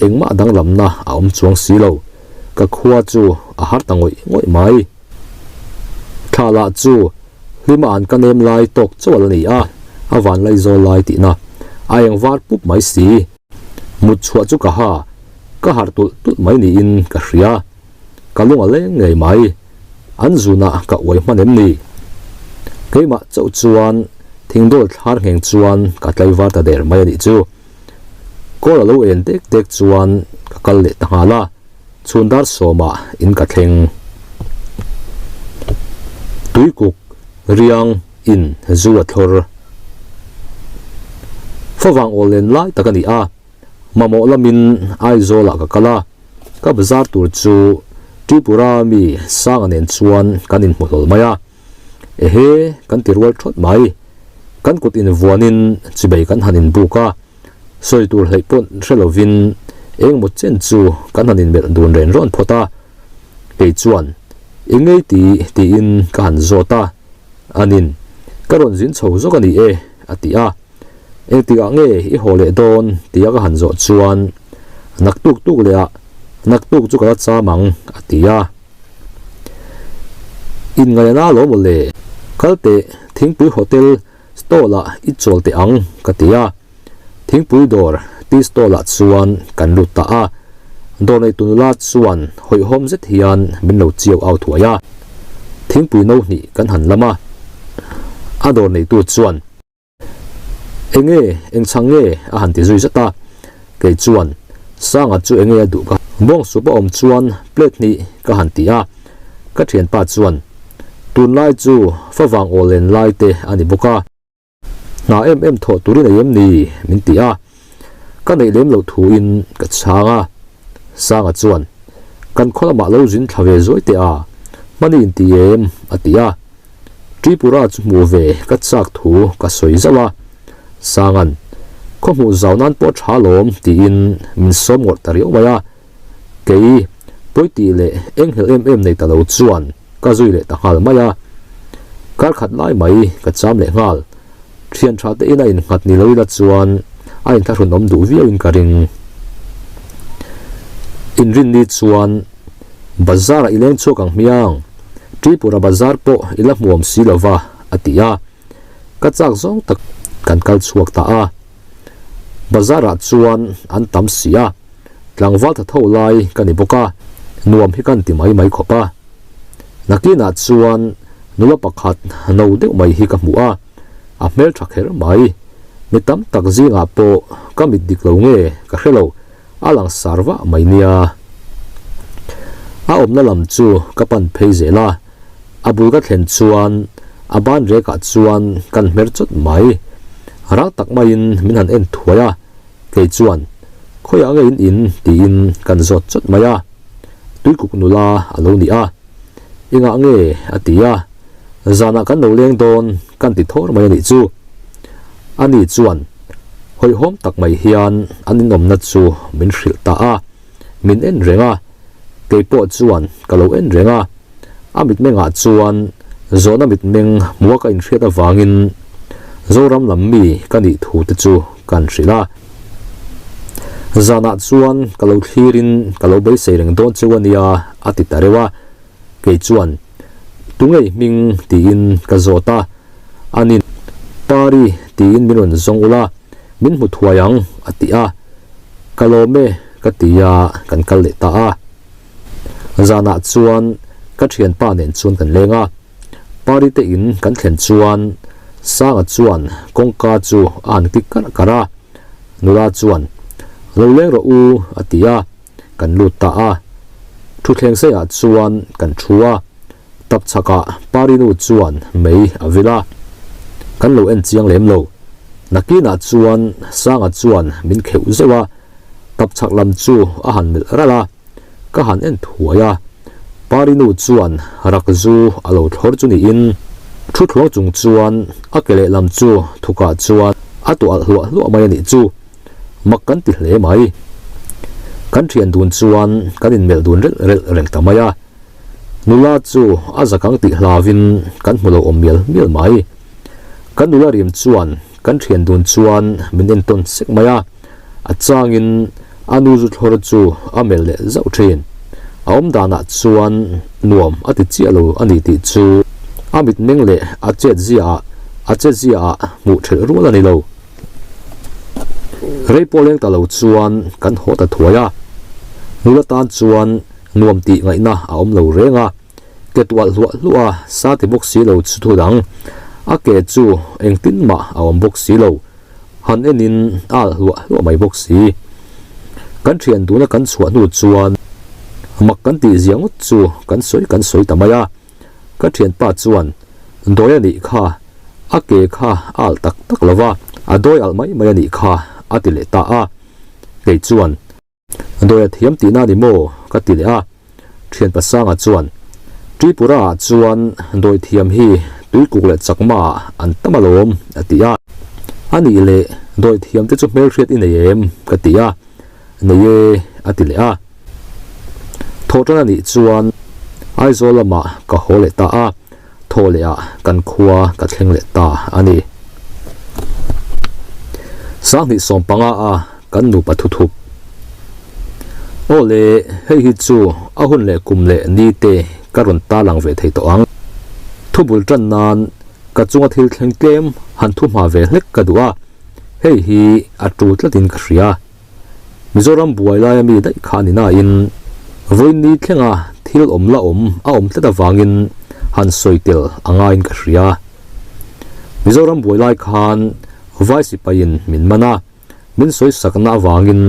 engmah danglamna a awm chuang si lo. Ka khua chu a har ta ngawih ngawih mai. Thla lah chu hlima an ka nem lai tawk chauh a la ni a, a van lai zawl lai tihna a eng var pup mai si. Mut chhuah chu ka ha, ka harh tulh tulh mai niin ka hria. Ka lung a leng ngei mai. An zunah ka uai hman em ni? Keimah chauh chuan thingdawl thlar ngheng chuan ka tlaivar ta der mai a nih chu. Kawl a lo en dek dek chuan ka kal leh ta nghal a, chhun dar sawmah in ka thleng. Tuikuk, riang, in zu a thlawr. Favang awl len lai tak a ni a, mamawh lamin Aizawlah ka kal a. Ka bazar tur chu Tripura mi Sanga nen chuan kan inhmu hlawl mai a, ehe kan ti rual thawt mai. Kan kut invuanin chibei kan han inbuk a, sawi tur hleih pawh hre lovin engemaw chen chu kan han inmelh dun ren rawn phawt a. Kei chuan, I ngei ti tiin ka han zawt a, anin, Ka rawn zin chho zawk a ni e, a ti a. Engtikah nge i haw leh dawn tia ka han zawh chuan naktuk tuk leh ah naktuk chu ka la cham ang a ti a. Inngaihna lo maw le, kal teh thingpui hotel stall ah i chawl teh ang ka ti a. Thingpui dawr tea stall ah chuan kan lut ta a. Dawr neitu nula chuan hawihhawm zet hian min lo chiau au thuai a. Thingpui no hnih kan han lam a. A dawr neitu chuan. Enge, eng chhang nge? a han ti zui zat a. Kei chuan, Sanga chu enge a duh ka bawng sup a awm chuan plate hnih ka han ti a. Ka thianpa chuan, Tunlai chu favang aw len lai te a ni bawk a. Hna em em thawh turin ei em ni? min ti a. Ka neih lem loh thuin ka chhang a. Sanga chuan, Kan khaw lamah lo zin thla ve zuai teh a, hmani inti em? a ti a. Tripura chu hmuh ve ka chak thu ka sawi zauh a, Sangan, Khaw hmuh zau nan pawh tha lawm tiin min sawm ngawrh ta riau mai a, kei pawi tih leh enghelh em em nei ta lo chuan ka zui leh ta nghal mai a, kar khat lai mai ka cham leh nghal, thian tha te in a innghat ni lo ila chuan a inthlahrun awm duh viau in ka ring. Inrinni chuan. Bazar ah i leng chhuak ang hmiang, Tripura bazar pawh i la hmuam si lo va, a ti a. Ka chak zawng tak kan kal chhuak ta a. Bazar ah chuan an tam si a, tlangval tha tho lai ka ni bawk a, nuam hi kan ti mai mai khawp a. Nakinah chuan nula pakhat no deuh mai hi ka hmu a, a hmeltha kher mai. Mi tam tak zingah pawh ka mit dik lo nge ka hre lo. A lang sar vah mai nia. A awmna lam chu ka pan phei zel a, a bul ka thlen chuan a ban rekah chuan kan hmer chawt mai. Rang tak maiin min han en thuai a, kei chuan khawiah nge in in tiin kan zawt chawt mai a. Tuikuk nula a lo ni a, engah nge a ti a, zanah kan lo leng dawn kan ti thawr mai a nih chu. Ani chuan hawihhawm tak mai hian an inawmna chu min hrilh ta a, min en reng a, kei pawh chuan ka lo en reng a. A mitmengah chuan zawhna mitmeng hmua ka inhriat avangin Zoram lam mi ka nih thu te chu kan hrilh a. Zanah chuan ka lo thlirin ka lo beisei reng dawn cheu a nia a ti ta reuh a. Kei chuan, Tungei hming? tiin ka zawt a. Ani, Pari tiin min rawn zawng ula, min hmu thuai ang a ti a. Ka lawm e ka ti a, kan kal leh ta a. Zanah chuan ka thianpa nen chuan kan leng a. Pari te in kan thlen chuan Sanga chuan kawngka chu a han kik karh karh a. Nula chuan, Lo leng rawh u a ti a, kan lut ta a. Thutthleng seiah chuan kan thu a. Tap chhakah Pari nu chuan mei a vil a. Kan lo en chiang lem lo. Nakinah chuan Sanga chuan min kheuh zeuh a. Tap chhak lam chu a han melh ralh a, ka han en thuai a. Pari nu chuan rak zu a lo thlawr chu niin thu thluang chung chuan a ke lehlam chu thukah chuan a tuah alh hluah hluah mai a nih chu. Mak kan ti hle mai. Kan thian dun chuan kan inmelh dun relh relh reng ta mai a. Nula chu a zakang tih hlavin kan hmu lo awm mial mial mai. Kan nula rim chuan kan thian dun chuan min entawn sek mai a. A changin a nu zu thlawr chu a melh leh zauh thin. A awm danah chuan nuam a ti chiah lo a ni tih chu a mitmeng leh a chetziaah a chetziaah hmuh thelh rual a ni lo. Rei pawh leng ta lo chuan kan haw ta thuai a, nula tan chuan nuam tih ngaihna a awm lo reng a, ke tualh hluah hluah a sa ti bawk si lo chu thu dang, a ke chu engtin mah a awm bawk si lo. Han enin a alh hluah hluah mai bawk si. Kan thian duna kan chhuah hnu chuan mak kan tih zia ngawt chu kan sawi kan sawi ta mai a. Ka thianpa chuan dawi a nih kha, a ke kha a alh tak tak lo va, a dawi alh mai mai a nih kha a ti leh ta a. Kei chuan. Dawi a thiam tihna a ni maw? ka ti leh a. Thian Pasanga chuan, Tripura ah chuan dawi thiam hi tuikuk leh chakma ah an tam alawm, a ti a. A nih leh dawi thiam te chu hmelhriat i nei em? ka ti a. Nei e, a ti leh a. Thawhtan a nih chuan Aizawl lamah ka haw leh ta a. Thaw leh ah kan khua ka thleng leh ta a ni. Sanghnih sawmpanga a kan nupa thuthup. Aw le, hei hi chu a hun leh kum leh ni te ka rawn ta lang ve thei tawh ang. Thubul tan nan ka chunga thil thleng tlem han thu hma ve hlek ka duh a, hei hi a tul tlatin ka hria. Mizoram buai laia mi daih kha a ni nain vawiin ni thlenga thil awm la awm a awm tlat avangin han sawi tel a ngaiin ka hria. Mizoram buai lai khan vai sipaiin min man a, min sawi sakna avangin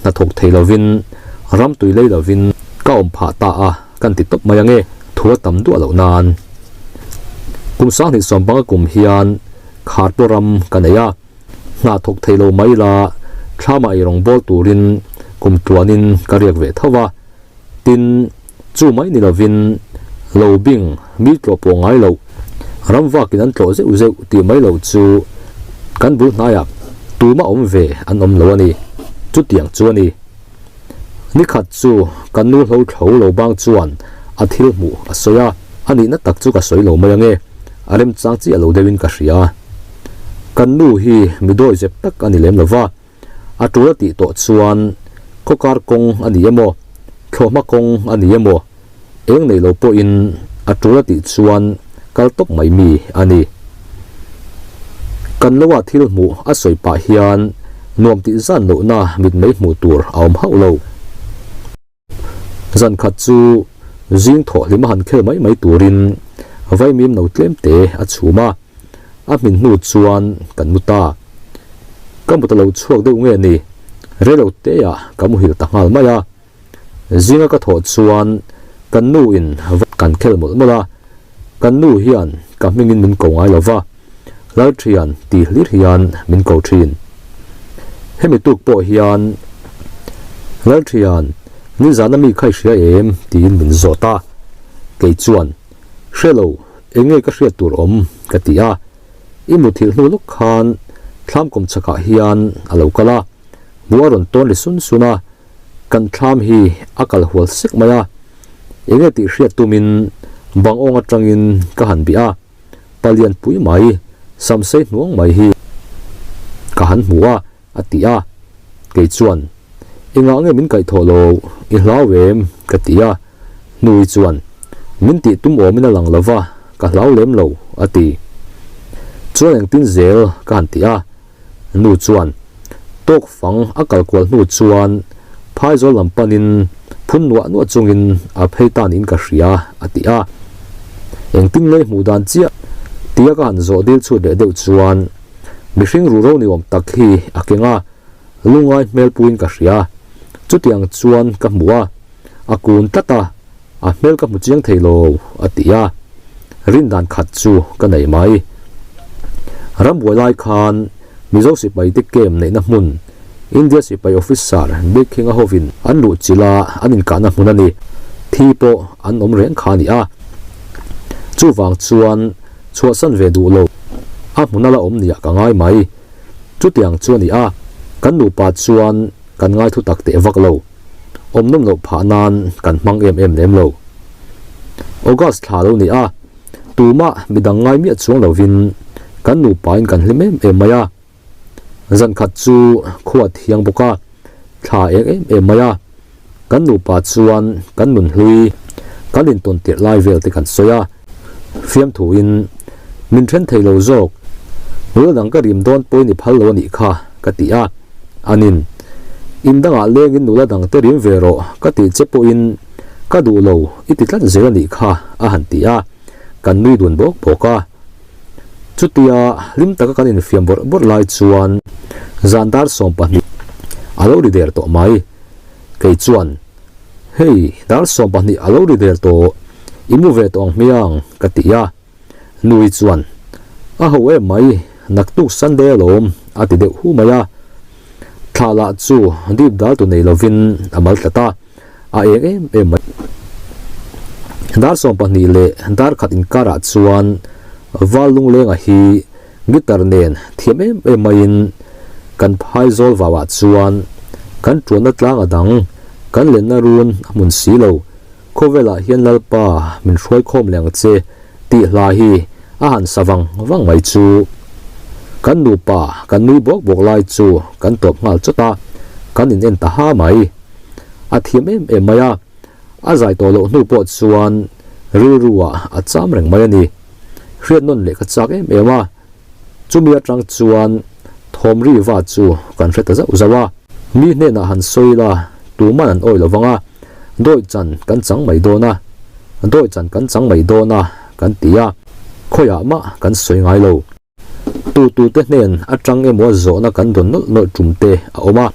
hnathawk thei lovin ram tui lei lovin ka awm phah ta a kan ti tawp mai ange, thu a tam duah loh nan. Kum 2015 kum hian Kharpawh ram ka nei a. Hna thawk thei lo mai la, thlamah ei rawng bawl turin kum tluanin ka riak ve tho va. Tin, chu mai ni lovin lo bing mi tlawh pawh ngai loh, ram vakin an tlawh zeuh zeuh tih mai lo chu kan bul hnaiah tumah awm ve an awm lo a ni. Chutiang chu a ni. Nikhat chu kan nu hlo thlo lo bang chuan a thil hmuh a sawi a, a nihna tak chu ka sawi lo mai ange, a remchang chiah lo deuhin ka hria. Kan nu hi mi dawi zep tak a ni lem lo va, a tul a tih tawh chuan khawkar kawng a ni emaw, thlawhhma kawng a ni emaw, Eng nei lo pawhin a tul a tih chuan kal tawp mai mi a ni. Kan loa thil hmuh a sawi pah hian nuam tih zan lohna mitmei hmuh tur a awm hauh lo. Zan khat chu zing thawh hlim a han khel mai mai turin vaimim no tlem te a chhum a, a hmin hnu chuan kan mu ta. Ka mut a lo chhuak deuh nge ni, reilo teah ka muhil ta nghal mai a. Zinga ka thawh chuan kan nu in kan khel mawlh mawlh a, kan nu hian ka hmingin min ko ngai lo va, Lalthian ti hlir hian min ko thin. Hemi tuk pawh hian Lalthian nizana mi kha i hria em? tiin min zawt a, kei chuan Hre lo, eng nge ka hriat tur awm? ka ti a, I muthilh hnu lawk khan Thlam kawm chhakah hian a lo kal a, hmuh a rawn tawn ri sun sun a, kan thlam hi a kal hual sek mai a, enge tih hriat tumin bang awng atangin ka han bih a, palian pui mai, samsei hnuang mai hi ka han hmu a, a ti a, kei chuan, Engah nge min kaihthawh lo, i hlau em? ka ti a, Hnui chuan, Min tih tum awmin a lang lo va, ka hlau lem lo, a ti. Chuan engtin zel ka han ti a, nu chuan, Tawk fang a kal kual hnu chuan phaizawl lam panin phun nuah nuah chungin a phei ta niin ka hria, a ti a. Engtin nge hmuh dan chiah? tia ka han zawh dil chhut leh deuh chuan, Mihring ruhro ni awm tak hi a keng a, lungai hmel puiin ka hria. Chutiang chuan ka hmu a, a kun tlat a, a hmel ka hmu chiang thei lo, a ti a. Rin dan khat chu ka nei mai. Rambuai lai khan Mizo sipai te camp neihna hmun India sipai officer Bikhinga hovin an luh chilh a, an inkahna hmun a ni. Thi pawh an awm reng kha a ni a. Chuvang chuan chhuahsan ve duh lo a hmun a la awm niah ka ngai mai. Chutiang chu a ni a, kan nupa chuan kan ngai thu tak teh vak lo. Awm nawm loh phah nan kan hmang em em lem lo. August thla lo ni a, tumah midang ngai miah chuang lovin kan nupain kan hlim em em mai a. Zan khat chu khua thiang bawk a, thla eng em em mai a. Kan nupa chuan kan nun hlui, kan intawn tirh lai vel te kan sawi a. Fiamthuin, Min then thei lo zawk, nula dang ka rim dawn pawhin i phal lo a nih kha, ka ti a. Anin, In dangah lengin nula dang te rim ve rawh ka tih che pawhin ka duh lo i ti tlat zel a nih kha, a han ti a. Kan nui dun bawk bawk a. Chutia hlim taka kan infiam bawrh bawrh lai chuan zan dar 20 a lo ri der tawh mai. Kei chuan, Hei, dar 20 a lo ri der tawh, i mu ve tawh ang hmiang, ka ti a. Nui chuan, A ho em mai, naktuk Sunday alawm, a ti deuh hu mai a. Thla lah chu dip dal tu nei lovin a mal tlat a. A eng em em mai. Dar 20 leh dar khat inkarah chuan Val Lunglenga hi guitar nen thiam em em maiin kan phai zawl vauah chuan kan tuanna tlang a dang, kan lenna run a hmun si lo. Khawvelah hian Lalpa min hruai khawm leh ang che tih hla hi a han sa vang vang mai chu. Kan nupa kan nui bawk bawk lai chu kan tawp nghal chawt a, kan in en ta ha mai. A thiam em em mai a, a zai tawh loh hnu pawh chuan rilru ah a cham reng mai a ni. Hriat nawn leh ka chak em em a, chumi atang chuan thawm ri va chu kan hre ta zauh zauh a. Mi hnenah han sawi la, tuman an awi lo vang a, dawi chan kan chang mai dawn a, dawi chan kan chang mai dawn a kan ti a, khawiah mah kan sawi ngai lo. Tutute hnen atang emaw zawhna kan dawn nawlh nawlh tum te a awm a,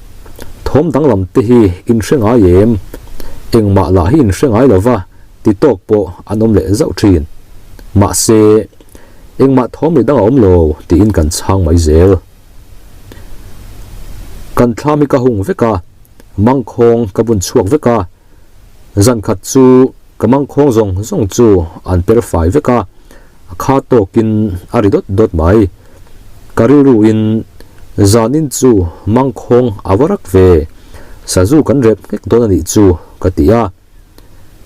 thawm danglam te hi in hre ngai em? Engmah lah hi in hre ngai lo va ti tawk pawh an awm leh zauh thin. Mahse, engmah thawm ri dang a awm lo tiin kan chhang mai zel. Kan thlam hi ka hung vek a, mangkhawng ka bun chhuak vek a, zan khat chu ka mangkhawng zawng zawng chu an per fai vek a, a kha tawkin a ri dawt dawt mai. Ka rilruin zanin chu mangkhawng a va rak ve, sazu kan rep nghek dawn a nih chu ka ti a,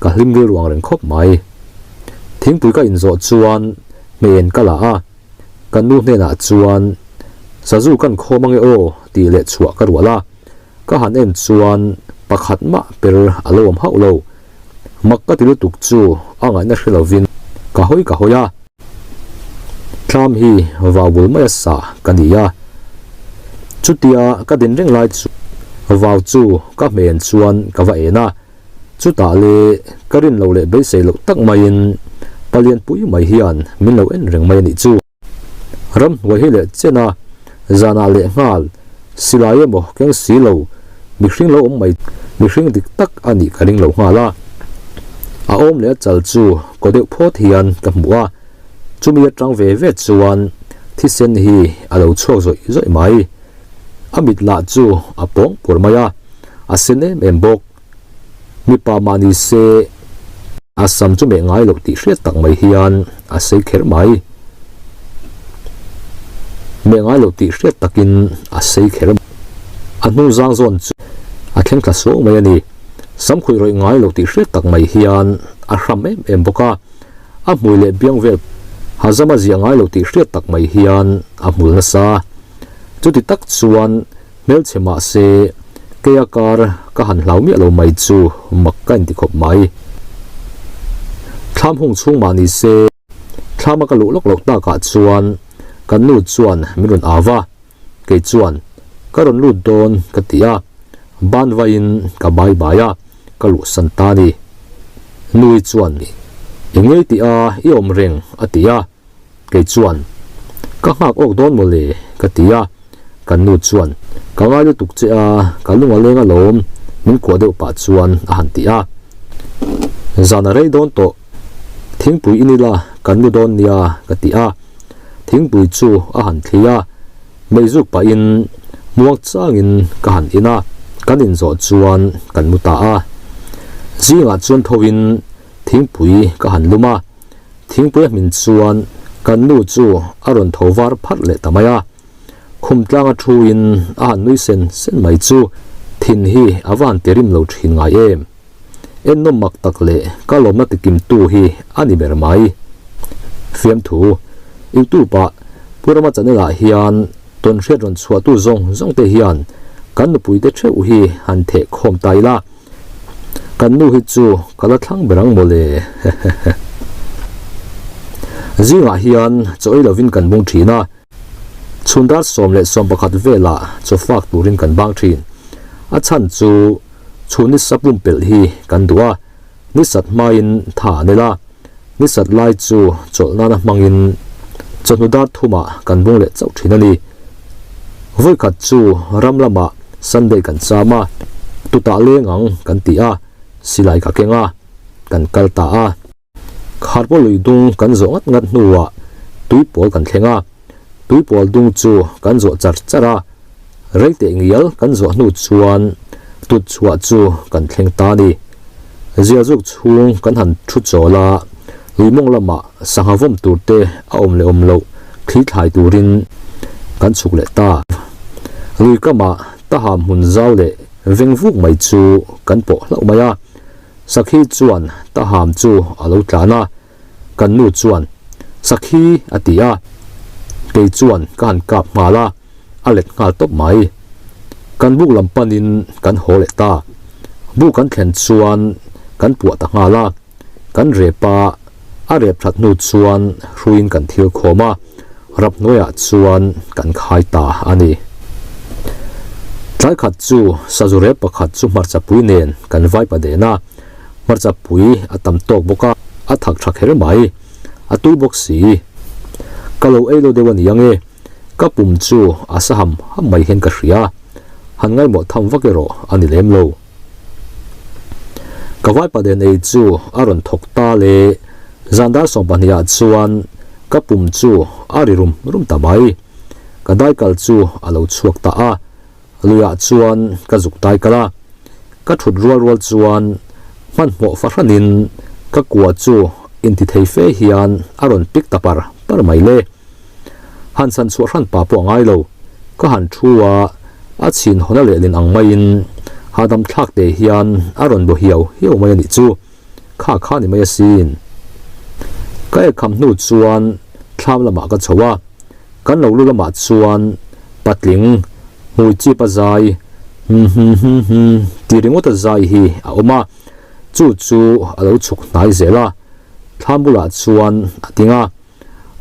ka hlim rilru ang reng khawp mai. Thingpui ka inzawh chuan hmeiin ka la a, ka nu hnenah chuan sazu kan khawm ange aw tih leh chhuah ka rual a, ka han en chuan pakhat mah per a lo awm hauh lo. Mak ka ti lutuk chu a ngaihna hre lovin ka hawi ka hawi a. Thlam hi vau bul mai a sa ka ni a. Chutia ka din reng lai chu vau chu ka hmen chuan ka va en a. Chutah le ka rin lo leh beisei loh tak maiin palianpui mai hian min lo en reng mai a nih chu. Ramhnuai hi leh chen a, zanah leh nghal, silai emaw keng si lo, mihring lo awm mai, mihring dik tak a nih ka ring lo nghal a. A awm leh a chal chu kaw deuh phawt hian ka hmu a, chumi atang ve ve chuan thisen hi a lo chhuak zawih zawih mai. A mit lah chu a pawng pur mai a, a sen em em bawk. Mipa mah ni se a sam chu meh ngai loh tih hriat tak mai hian a sei kher mai. Meh ngai lo tih hriat takin a sei kher a. A hnung zang zawn chu a thleng thla suau mai a ni. Samkhuih rawih ngai lo tih hriat tak mai hian a hram em em bawk a. A hmui leh biang vel hazam a ziah ngai lo tih hriat tak mai hian a hmul nasa. Chuti tak chuan hmelchhe mah se keia kar ka han hlau miah lo mai chu mak ka inti khawp mai. Thlam hung chhung mah ni se thlama ka luh lawk loh takah chuan kan nu chuan min rawn au va, kei chuan ka rawn lut dawn ka ti a, ban vaiin ka bai bai a, ka luhsan ta a ni. Nui chuan i ngei tih a i awm reng a ti a. Kei chuan, Ka nghak awk dawn maw le? ka ti a. Kan nu chuan, Ka ngai lutuk che a, ka lung a leng alawm, min kuah deuh pah chuan a han ti a. Zan a rei dawn tawh, thingpui in ila kan nu dawn nia, ka ti a. Thingpui chu a han thli a, meizuk pahin muang changin ka han in a, kan inzawh chuan kan mu ta a. Zingah chuan tho in thingpui ka han lum a. Thingpui a hmin chuan kan nu chu a rawn tho var pharh leh ta mai a. Khum tlanga thu in a han nui sen sen mai chu thin hi a va han ti rim lo thin ngai em. Ennawm mak tak leh ka lawmna ti kim tu hi a ni ber mai. Fiamthu, YouTube ah Pu Rama channel ah hian tawnhriat rawn chhuah tu zawng zawng te hian kan nupui te theuh hi han theh khawm ta ila. Kan nu hi chu ka la thlang ber ang mawle. Hehehe. Zingah hian chaw ei lovin kan bung thin a, chhun dar 11 velah chaw fak turin kan bang thin. A chhan chu chhun ni sa pumpelh hi kan duh a, ni sat hmain tha an el a, ni sat lai chu chawlh nana hmangin chawhnu dar thumah kan bung leh chauh thin a ni. Vawikhat chu ram lamah Sunday kan cham a, tutah leng ang kan ti a, silai ka keng a, kan kal ta a. Kharpaw lui dung kan zawh ngat ngat hnuah tuipawl kan thleng a, tuipawl dung chu kan zawh char char a, rei teh ngial kan zawh hnu chuan tut chhuah chu kan thleng ta a ni. Zialzuk chhung kan han thu chawl a, lui mawng lamah sangha vawm tur te a awm leh awm loh thli thlai turin kan chhuk leh ta. Lui kamah taham hmun zau leh veng vuk mai chu kan pawh hlauh mai a, Sakhi chuan taham chu a lo tlan a, kan nu chuan, Sakhi a ti a, kei chuan ka han kap nghal a, a let nghal tawp mai. Kan buk lam panin kan haw leh ta. Buk kan thlen chuan kan puah ta nghal a, kan rep a, a rep that hnu chuan hruiin kan thil khawm a, rap hnuaiah chuan kan khai ta a ni. Tlai khat chu sazu rep pakhat chu hmarcha pui nen kan vai pa den a, hmarcha pui a tam tawk bawk a, a thak tha kher mai, a tui bawk si. Ka lo ei lo deuh a ni ang e, ka pum chu a sa ham ham mai hian ka hria, han ngaimawh tham vak erawh a ni lem lo. Ka vaipa den ei chu a rawn thawk ta le, zan dar 12 ah chuan ka pum chu a ri rum rum ta mai. Ka daikal chu a lo chhuak ta a, luiah chuan ka zuk daikal a. Ka thut rual rual chuan hmanhmawh fahranin ka kua chu intithei fe hian a rawn pik ta par par mai le. Han chhan chhuah hran pa pawh a ngai lo. Ka han thu a, a chhin hawna lehlin ang maiin hahdam thlak te hian a rawn baw hiau hiau mai a nih chu. Kha kha ni mai asin. Ka ekham hnu chuan thlam lamah ka chho a, kan lo lu lamah chuan patling hmui chip a zai hum hum hum hum ti ringawt a zai hi a awm a, chu chu a lo chhuk hnai zel a, thlam bulah chuan a ding a.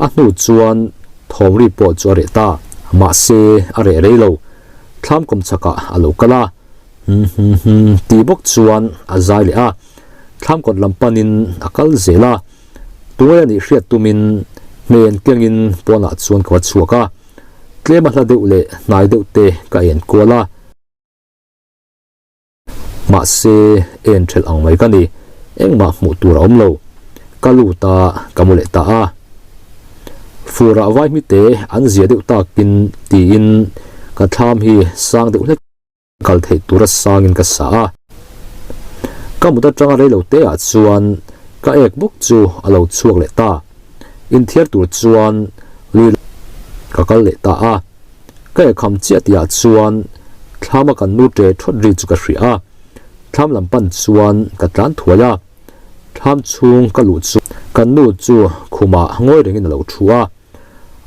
A hnu chuan thawm ri pawh chu a reh ta. Mahse, a reh rei lo. Thlam kawm chakah a lo kal a. Hum hum hum tih bawk chuan a zai leh a. Thlam kawt lam panin a kal zel a. Tunge a nih hriat tumin hmen kengin pawnah chuan ka va chhuak a. Tlem a hla deuh leh hnai deuh te ka en kual a. Mahse, en thelh ang mai ka ni. Engmah hmuh tur a awm lo. Ka lut a, ka mu leh ta a. Furah vai hmite an zia deuh takin tiin ka thlam hi sang deuh hlek kal theih tura sangin ka sa a. Ka mut atanga rei lo te ah chuan ka ek bawk chu a lo chhuak leh ta. Inthiar tur chuan lui ka. Ka kal leh ta a, ka ekham chiah tihah chuan thlama kan nu ṭe ṭhawt ri chu ka hria a, thlam lam pan chuan ka tlan thuai a, thlam chhung ka luh chu kan nu chu khumah ngawi rengin a lo ṭhu a,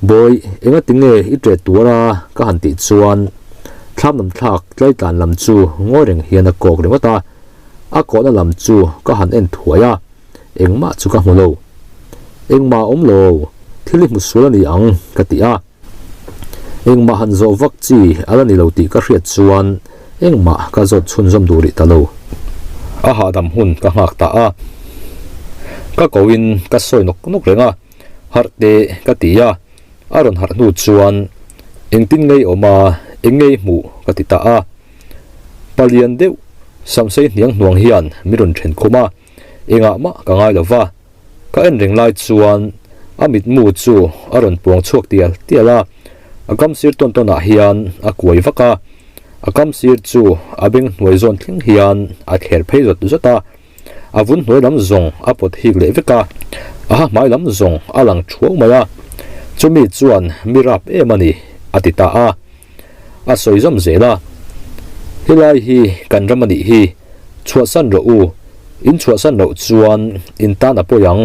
Bawi, engati nge i ṭe tuar a? ka han tih chuan thlam lam thlak tlaitlan lam chu ngawi reng hian a kawk ringawt a, a kawhna lam chu ka han en thuai a. Engmah chu ka hmu lo. Engmah a awm lo, thil i hmu sual a ni ang, ka ti a. Engmah han zawh vak chi a la ni lo tih ka hriat chuan engmah ka zawt chhunzawm duh rih ta lo. A hahdam hun ka nghak ta a. Ka koin ka sawi nawk nawk reng a, harh teh ka ti a. A rawn harh hnu chuan engtin ngei awm a, eng ngei hmuh ka ti ta a. Palian deuh samsei hniang hnuang hian min rawn then khum a. Engah mah ka ngai lo va, ka en reng lai chuan a mitmu chu a rawn puang chhuak tial tial a, a kam sir tawn tawn ah hian a kuai vak a, a kam sir chu a beng hnuai zawn thleng hian a thler phei zawt zawt a, a vun hnuai lam zawng a pawt hik leh vek a, a ha hmai lam zawng a lang thuau mai a, chumi chuan mi rap em a ni a ti ta a. A sawi zawm zel a, Helai hi kan ram a nih hi, chhuahsan rawh u, in chhuahsan loh chuan in tan a pawi ang,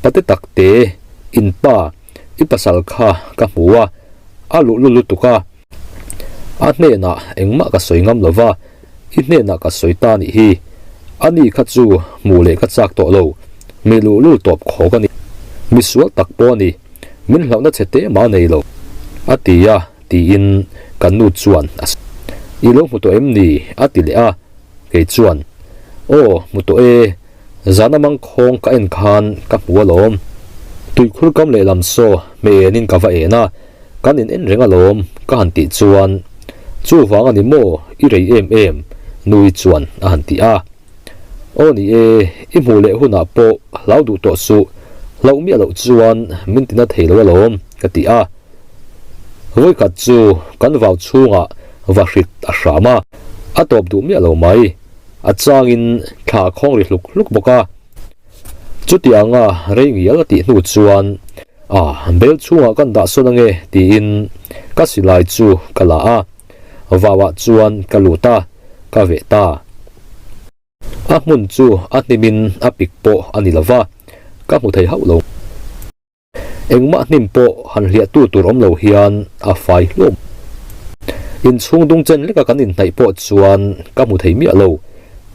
pate tak te, in pa, i pasal kha ka hmu a, a luhlul lutuk a, a hnenah engmah ka sawi ngam lo va, i hnenah ka sawi ta nih hi, a ni kha chu hmuh leh ka chak tawh lo, mi luhlul tawp khawk a ni, mi sual tak pawh a ni. Min hlauhna che teh mah a nei lo, a ti a, tiin kan nu chuan a sawi. I lo hmu tawh em ni? a ti leh a, kei chuan, Aw, hmu tawh e, zana mangkhawng ka en khan ka hmu alawm. Tuikhur kam lehlam saw hmeh enin ka va en a, kan in en reng alawm, ka han tih chuan, Chuvang a ni maw, i rei em em, nui chuan a han ti a. Aw ni e, i hmuh leh hunah pawh hlau duh tawh suh, hlauh miah loh chuan min tina thei lo alawm, ka ti a. Vawikhat chu kan vau chhungah va hrit a hram a, a tawp duh miah lo mai, a changin thla a khawng ri hluk hluk bawk a. Chutianga rei ngial a tih hnu chuan, A, bel chhungah kan dah sawn ange, tiin ka silai chu ka la a, vauah chuan ka lut a. ka veh ta. A hmun chu a hnimin a pik pawh a ni lo va, ka hmu thei hauh lo. Engmah hnim pawh han hliahtu tur awm lo hian a fai hlawm. Inchhung dung chen leka kan inhnaih pawh chuan ka hmu thei miah lo,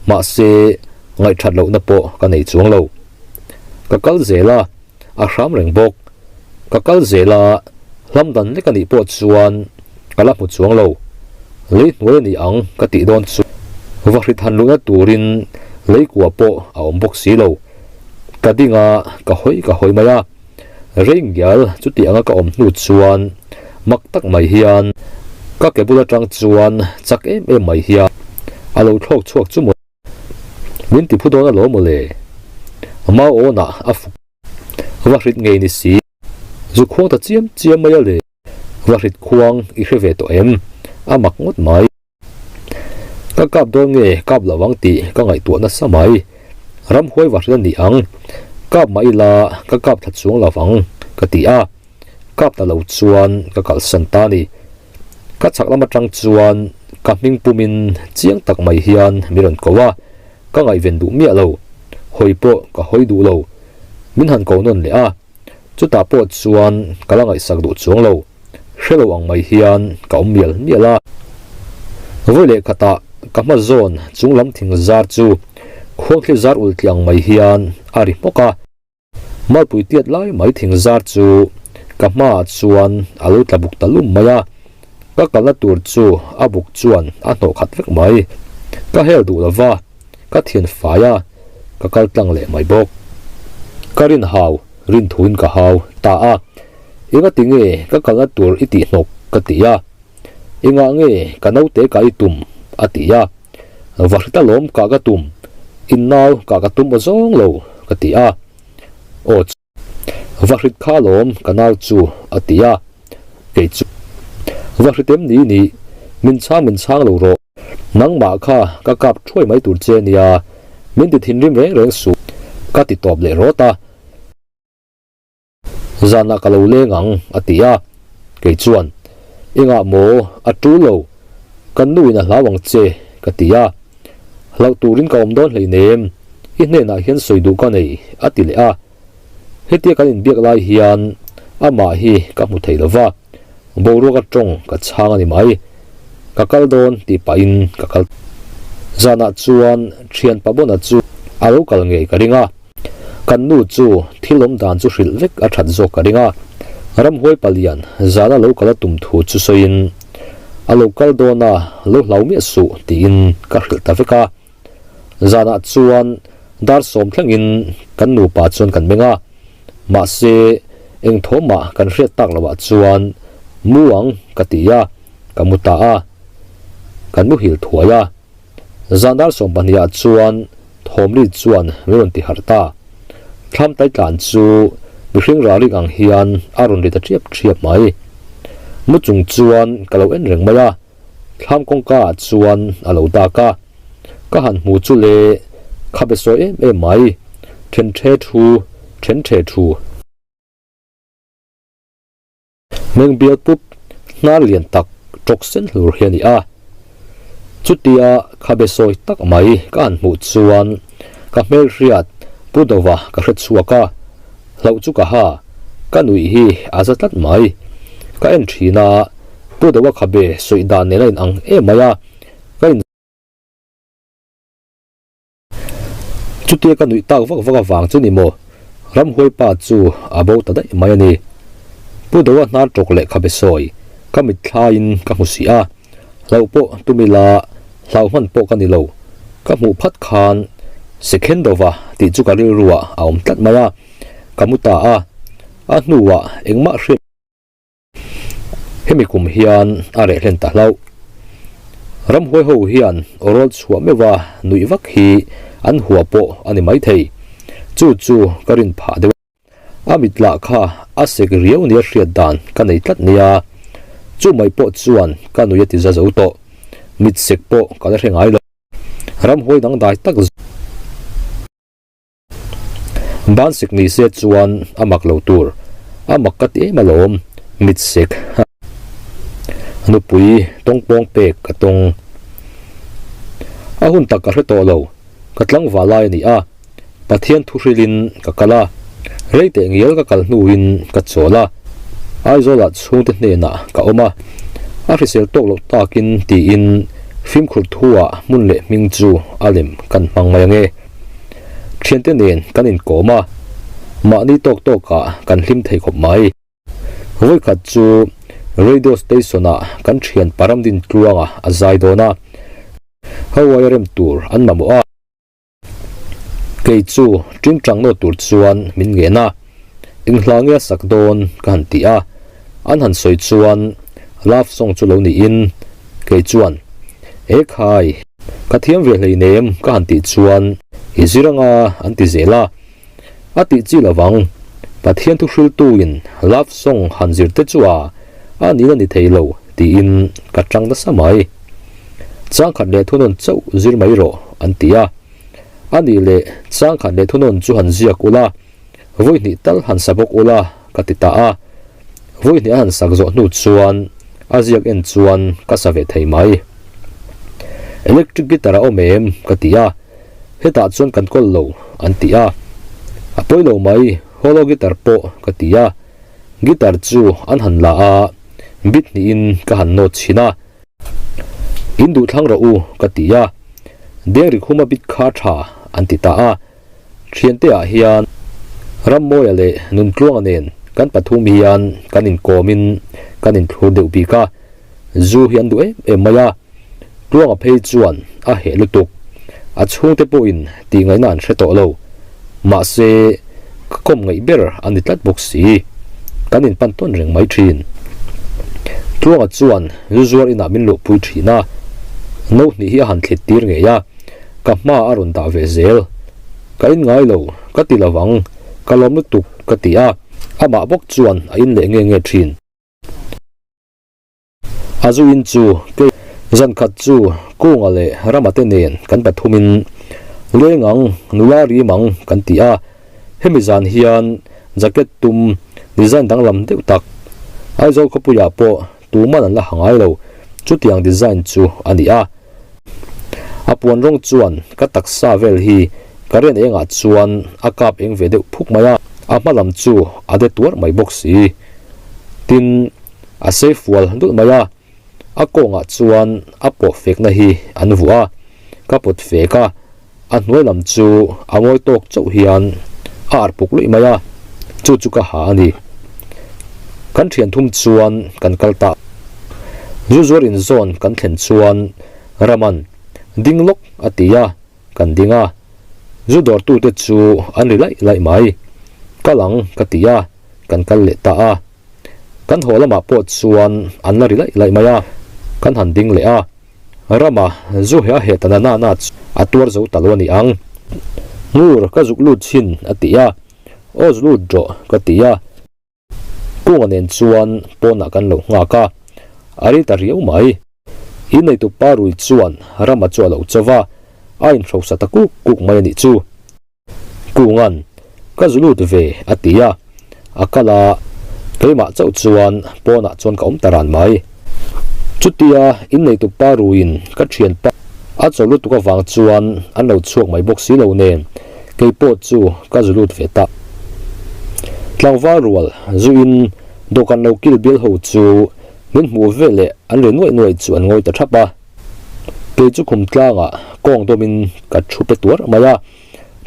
mahse ngaihthat lohna pawh ka nei chuang lo. Ka kal zel a. a hram reng bawk. Ka kal zel a, hlam dan lek a nih pawh chuan ka la hmu chuang lo. Lei hnuai a ni ang ka tih dawn chu va hrit han luhna turin lei kua pawh a awm bawk si lo. Ka ding a, ka hawi ka hawi mai a. Rei ngial chuti anga ka awm hnu chuan mak tak mai hian ka ke bul atang chuan chak em em mai hian a lo thlawk chhuak chu maw. Min ti phu dawn alawm aw le. Mau awnah a fuk va hrit ngei ni si. Zu khuang ta chiam chiam mai a le. Va hrit khuang i hre ve tawh em? A mak ngawt mai. Ka kap dawn nge kap lo ang tih ka ngaihtuah nasa mai. Ramhuai va hrit a ni ang. Kap mah ila ka kap thla chuang lo vang ka ti a. Kap ta lo chuan ka kalsan ta a ni. Ka chhak lam atang chuan ka hming pumin chiang tak mai hian min rawn ko a, ka ngaihven duh miah lo, hawi pawh ka hawi duh lo. Min han ko nawn leh a, chutah pawh chuan ka la ngaihsak duh chuang lo, hre lo ang mai hian ka awm mial mial a. Vawi leh khatah ka hma zawn chung lam thing zar chu khuangthli zar ul tliang mai hian a ri hmawk a. Malpui tiat lai mai thing zar chu ka hmaah chuan a lo tla buk ta lum mai a, ka kalna tur chu a buk chuan a hnawh khat vek mai. Ka hel duh lo va, ka thian fai a, ka kal tlang leh mai bawk. Ka rin hau, rin thuin ka hau ta a, Engati nge ka kalna tur i tih hnawk? ka ti a. Engah nge ka naute ka i tum? a ti a. Va hre ta lawm kah ka tum, in nau kah ka tum aw zawng lo, ka ti a. Aw chu, va hrit kha lawm ka nau chu, a ti a. Kei chu, va hrit em ni nih, min chhang min chhang lo rawh, nangmah kha ka kap thuai mai tur che nia, min ti thinrim reng reng suh, ka ti tawp leh rawt a. Zanah ka lo leng ang, a ti a. Kei chuan, Engah maw a tul lo, kan nu in a hlau ang che, ka ti a. Hlauh turin ka awm dawn hleinem, i hnenah hian sawi duh ka nei, a ti leh a. Hetia kan inbiak lai hian amah hi ka hmu thei lo va, boruak a tawng ka chhang a ni mai. Ka kal dawn tih pahin ka kal. Zanah chuan thian Pabona chu a lo kal ngei ka ring a, kan nu chu thil awm dan chu hrilh vek a that zawk ka ring a. Ramhuai palian zana lo kal a tum thu chu sawiin, A lo kal dawn a, lo hlau miah suh tiin ka hrilh ta vek a. Zanah chuan dar sawm thlengin kan nupa chuan kan meng a, mahse eng thawmah kan hriat tak loah chuan mu ang ka ti a, ka mu ta a, kan muhil thuai a. Zan dar 12 ah chuan thawmli chuan min rawn ti harh ta. Thlam tai tlan chu mihring ralring ang hian a rawn ri ta ṭhiap ṭhiap mai. Mu chung chuan ka lo en reng mai a. Thlam kawngka ah chuan a lo dak a, ka han hmu chu le khabe sawi em em mai, then the thu, then the thu. Hmeng bial pup hnar lian tak tawk sen hlur hi a ni a, chutia khabe sawi tak mai ka han hmuh chuan ka hmelhriat Pu Dova ka hre chhuak a, hlauh chu ka ha, ka nuih hi a za tlat mai. Ka en thin a, Pu Dova khabe sawi dan nen a inang em mai a, ka in. Chutia ka nuih tak vak vak avang chu ni maw, Ramhuai pa chu a bo ta daih mai a ni. Pu Dova hnar tawk leh khabe sawi ka mitthlaiin ka hmu si a, Hlauh pawh tum ila, hlau hman pawh ka ni lo. Ka hmuh phat khan Sekhendova tih chu ka rilruah a awm tlat mai a, ka mu ta a. A hnuah engmah hriat hemi kum hian a reh hlen ta hlauh. Ramhuai ho hian awrawl chhuah meuha nuih vak hi an hua pawh a ni maithei. Chu chu ka rin phah deuh a. A mit lah kha a sek riau nia hriat dan ka nei tlat nia. Chu mai pawh chuan ka nui a ti za zo tawh. Mit sek pawh ka la hre ngai lo. Ramhuai dangdai tak ban sek ni se chuan a mak lo tur. A mak ka ti em alawm, mit sek. Nupui tawngpawng pek ka tawng. A hun tak ka hre tawh lo. Ka tlangval lai a ni a. Pathian thu hrilhin ka kal a, rei teh ngial ka kal hnuin ka chawl a, Aizawlah chhungte hnenah ka awm a, a hrisel tawk loh takin tiin fimkhur thuah hmun leh hming chu a lem kan hmang mai ange. Thiante nen kan inkawm a, mahni tawk tawkah kan hlim thei khawp mai. Vawikhat chu Radio Station-ah kan thian Paramdin Tluanga a zai dawn a, Hawaii rem tur an mamawh a. Kei chu tingtang nawt tur chuan min ngen a, eng hla nge a sak dawn ka han ti a, an han sawi chuan love song chu lo niin kei chuan E khai, ka thiam ve hleinem ka han tih chuan i zir anga an ti zel a, a tih chi lovang Pathian thu hriltuin love song han zir te chu a a nin a ni thei lo tiin ka tang nasa mai. Changkhat leh thunawn chauh zir mai rawh an ti a. A nih leh changkhat leh thunawn chu han ziak ula, vawi hnih tal han sa bawk ula ka ti ta a. Vawi hnih a han sak zawh hnu chuan a ziak en chuan ka sa ve thei mai. Electric guitar a awm em? ka ti a. Hetah chuan kan kawl lo an ti a. A pawi lo mai, hollow guitar pawh ka ti a. Guitar chu an han la a, bit hnihin ka han nawt chhin a. In duh thlang rawh u, ka ti a. Dengri khuma bit kha tha an ti ta a. Thiante ah hian Rammawia leh Nuntluanga nen kan pathum hian kan inkawmin kan inthlur deuh bik a. Zu hi an duh em em mai a. Tluanga phei chuan a heh lutuk. A chhungte pawhin tih ngaihna an hre tawh lo. Mahse, ka kawm ngaih ber a ni tlat bawk si. Kan inpan tawn reng mai thin. Tluanga chuan zu zuar inah min luhpui thin a, no hnih hi a han thlit tir ngei a, ka hma a rawn dah ve zel. Ka in ngai lo, ka ti lovang, ka lawm lutuk ka ti a, amah bawk chuan a in leh nge nge thin. A zu in chu kei zan khat chu Kunga leh Rama te nen kan pathumin leng ang, nula rim ang kan ti a. Hemi zan hian jacket tum design danglam deuh tak Aizawl khawpuiah pawh tuman an la ha ngai lo, chutiang design chu a ni a. A puan rawng chuan ka taksa vel hi ka rian engah chuan a kap eng ve deuh phuk mai a, a hma lam chu a de tuar mai bawk si. Tin, a sei fual dulh mai a, a kawngah chuan a pawh fekna hi an vuah a, ka pawt fek a, a hnuai lam chu a ngawi tawk chauh hian a arh puk luih mai a, chu chu ka ha a ni. Kan thian thum chuan kan kal ta. Zu zuar inzawn kan thlen chuan Raman, Ding lawk a ti a, kan ding a. Zu dawrtute chu an ri laih laih mai. Kal ang ka ti a, kan kal leh ta a. Kan haw lamah pawh chuan an la ri laih laih mai a, kan han ding leh a. Rama zu he a heh ta na na na chu a tuar zo ta lo a ni ang. Ngur ka zuk lut chhin a ti a, Aw zu lut rawh ka ti a. Kunga nen chuan pawnah kan lo nghak a, a ri ta riau mai. Inneitu pa rui chuan Rama chu a lo cho va, a inhrosa ta kuk kuk mai a nih chu. Kungan, Ka zu lut ve, a ti a. A kal a, keimah chauh chuan pawnah chuan ka awm ta ran mai. Chutia inneitu pa ruiin ka thianpa a chaw lutuk avang chuan an lo chhuak mai bawk si lo nen, kei pawh chu ka zu lut ve ta. Tlangval rual zuin dawhkan lo kil bial ho chu min hmuh veleh an ri nuaih nuaih chu an ngawi ta thap a. Kei chu khum tlangah kawng dawmin ka thu pe tuar mai a,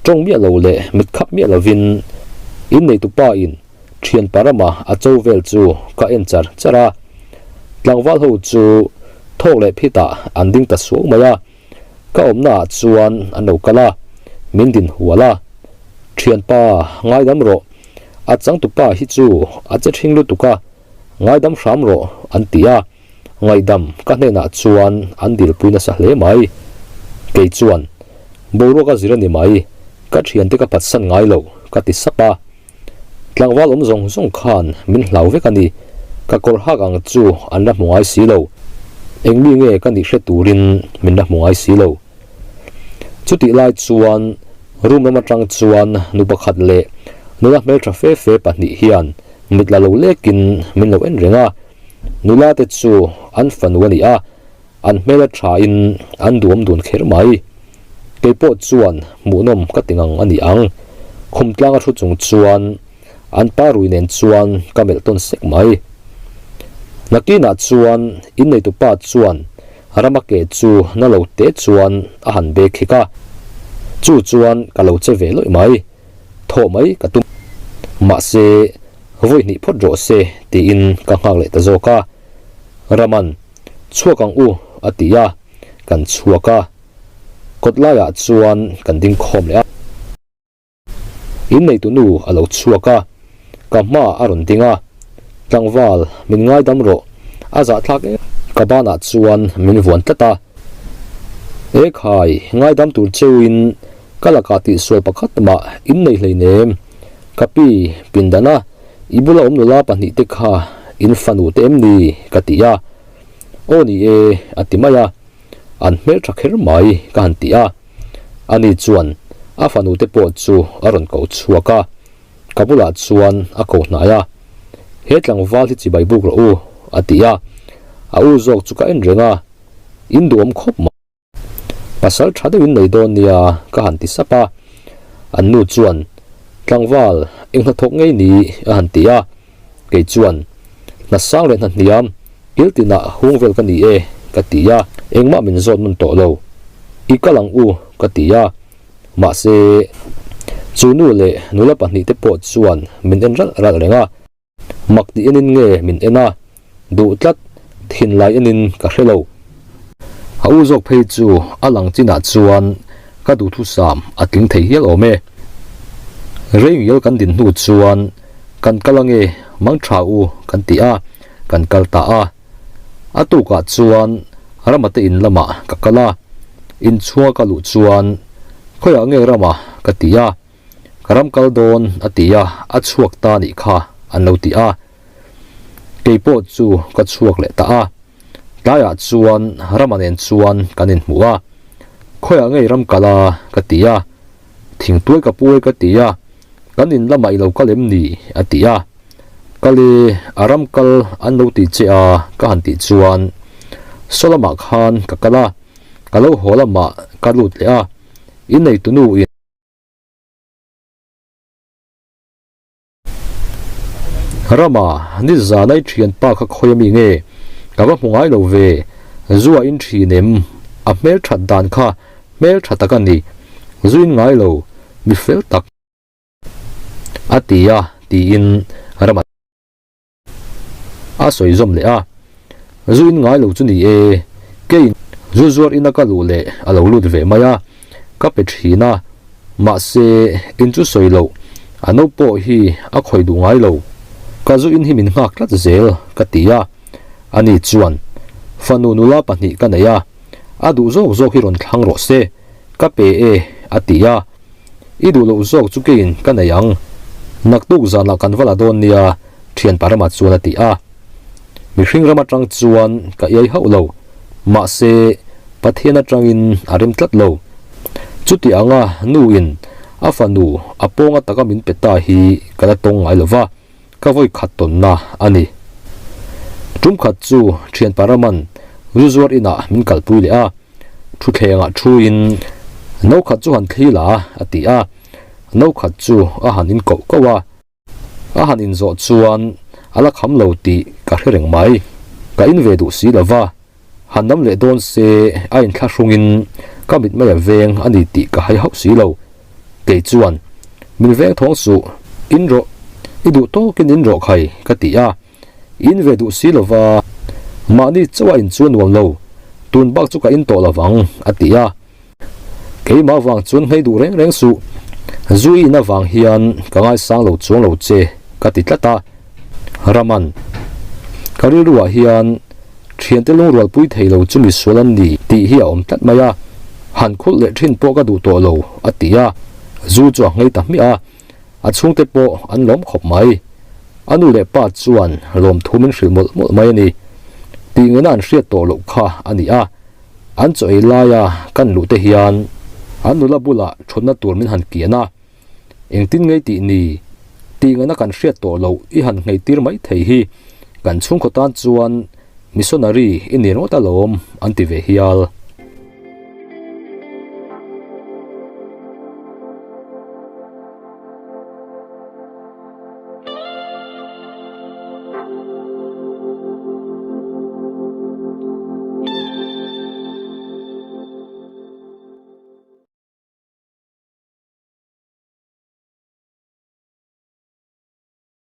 tawng miah lo leh mit khap miah lovin inneitu pa in thian parama a cho vel chu ka en char char a. Tlangval ho chu thawk leh phitah an ding ta suau mai a, ka awmna ah chuan an lo kal a, min din hual a. Thianpa ngaidam rawh, a changtupa hi chu a che ṭhing lutuk a, ngaidam hram rawh an ti a. Ngaihdam ka hnenah chuan an dilpui nasa hle mai. Kei chuan, Boruak a zir a ni mai, ka thiante ka phatsan ngai lo, ka ti sap a. Tlangval awm zawng zawng khan min hlau vek a ni, ka kawr hak ang chu an la hmu ngai si lo. Eng mi nge ka nih hre turin min la hmu ngai si lo. Chutih lai chuan room lam atang chuan nu pakhat leh nula hmeltha fe fe pahnih hian mit la lo lekin min lo en reng a. Nula te chu an fanu a ni a, an hmel a tha in an duam dun kher mai. Kei pawh chuan hmuhnawm ka ti ngang a ni ang. Khum tlang a thu chung chuan an pa rui nen chuan ka melh tawn sek mai. Nakinah chuan inneitu pa chuan rama ke chu na lo te chuan a han bek khik a, chu chuan ka lo che ve lawih mai. Thawh mai ka tum. Mahse, vawi hnih phawt rawh se tiin ka nghak leh ta zawk a. Raman, Chhuak ang u a ti a, kan chhuak a. Kawt laiah chuan kan ding khawm leh a. Inneitu nu a lo chhuak a, ka hmaah a rawn ding a. Tlangval, min ngaidam rawh, a zahthlak em. Ka banah chuan min vuan tlat a. Ekhai, ngaidam tur cheuin Ka lakah tihsual pakhat mah in nei hleinem. Ka pi, pindana, i bula awm nula pahnihte kha in fanu te em ni? ka ti a. Aw ni e, a ti mai a. An hmeltha kher mai ka han ti a. Ani chuan a fanu te pawh chu a rawn ko chhuak a. Ka bulah chuan a ko hnai a. He tlangval hi chibai buk rawh u, a ti a. A u zawk chu ka en reng a. In duhawm khawp mai. Pasal tha deuhin nei dawn nia ka han ti sap a, an nu chuan tlangval eng hnathawk ngei ni a han ti a, kei chuan hna sang leh hna hniam kil tinah hung vel ka ni e ka ti a, engmah min zawt nawn tawh lo, i kal ang u ka ti a, mahse chu nu leh nula pahnihte pawh chuan min en ralh ralh reng a. Mak tih enin nge min en a, duh tlat thinlai enin ka hre lo. A u zawk phei chu a lang chinah chuan ka duhthusam a tling thei hial awm e. Rei ngial kan din hnu chuan kan kal ange mang tha u kan ti a, kan kal ta a. A tukah chuan Rama te in lamah ka kal a, inchhunga ka luh chuan khawiah nge Rama ka ti a. Ka ram kal dawn a ti a, a chhuak ta nih kha an lo ti a. Kei pawh chu ka chhuak leh ta a. Tlaiah chuan Rama nen chuan kan inhmu a. Khawiah ngei ram kal a ka ti a. Thingtuai ka pu e ka ti a. Kan in lamah i lo kal em ni a ti a. Kal e, a ram kal an lo ti che a ka han tih chuan saw lamah khan ka kal a, ka lo haw lamah ka lut leh a, inneitunu in. Rama, ni zana i thianpa kha khawi ami nge? Ka va hmu ngai lo ve, zu a in thin em? A hmel that dan kha hmel tha tak a ni, zu in ngai lo, mi fel tak a ti a tiin Rama A sawi zawm leh a, Zu in ngai lo chu ni e, keiin zu zuar ina ka luh leh a lo lut ve mai a, ka pe thin a, mahse in chu sawi loh, a no pawh hi a khawih duh ngai lo, ka zu in hi min nghak tlat zel ka ti a, ani chuan fanu nula pahnih ka nei a, a duh zawk zawk hi rawn thlang rawh se, ka pe e a ti a, I duh loh zawk chu keiin ka nei ang, naktuk zanah kan va la dawn nia thian Parama chuan a ti a. Mihring ram atang chuan ka iai hauh lo, mahse Pathian atangin a rem tlat lo. Chuti anga nuin a fanu a pawnga taka min pe ta hi ka la tawng ngai lo va, ka vawi khat tawnna a ni. Tum khat chu thian Paraman zu zuar inah min kalpui leh a, thuthlengah thuin no khat chu han thli la a ti a, no khat chu a han in koh koh a. A han inzawh chuan a la kham lo tih ka hre reng mai. Ka in ve duh si lo va, han dam leh dawn se a inthlahrungin ka mit mai a veng a ni tih ka hai hauh si lo. Kei chuan, Min veng thawng suh, in rawh, i duh tawkin in rawh khai, ka ti a. In ve duh si lo va, mahni chauh a in chu a nuam lo, tun bak chu ka in tawh lo vang, a ti a. Keimah vang chuan nghei duh reng reng suh, zu i in avang hian ka ngaisang lo chuang lo che ka ti tlat a, Raman, ka rilruah hian thiante lungrualpui thei lo chu misual an ni tih hi a awm tlat mai a, han khulh leh thin pawh ka duh tawh lo a ti a, zu chu a nghei ta hmiah a, a chhungte pawh an lawm khawp mai. A nu leh pa chuan lawmthu min hrilh mawlh mawlh mai a ni. Tih ngaihna an hriat tawh loh kha a ni a. An chaw ei laia kan luh te hian an nula bulah thutna tur min han kian a, engtin ngei tih ni tih ngaihna kan hriat tawh loh i han nghei tir mai thei hi kan chhungkaw tan chuan missionary i ni ringawt alawm an ti ve hial.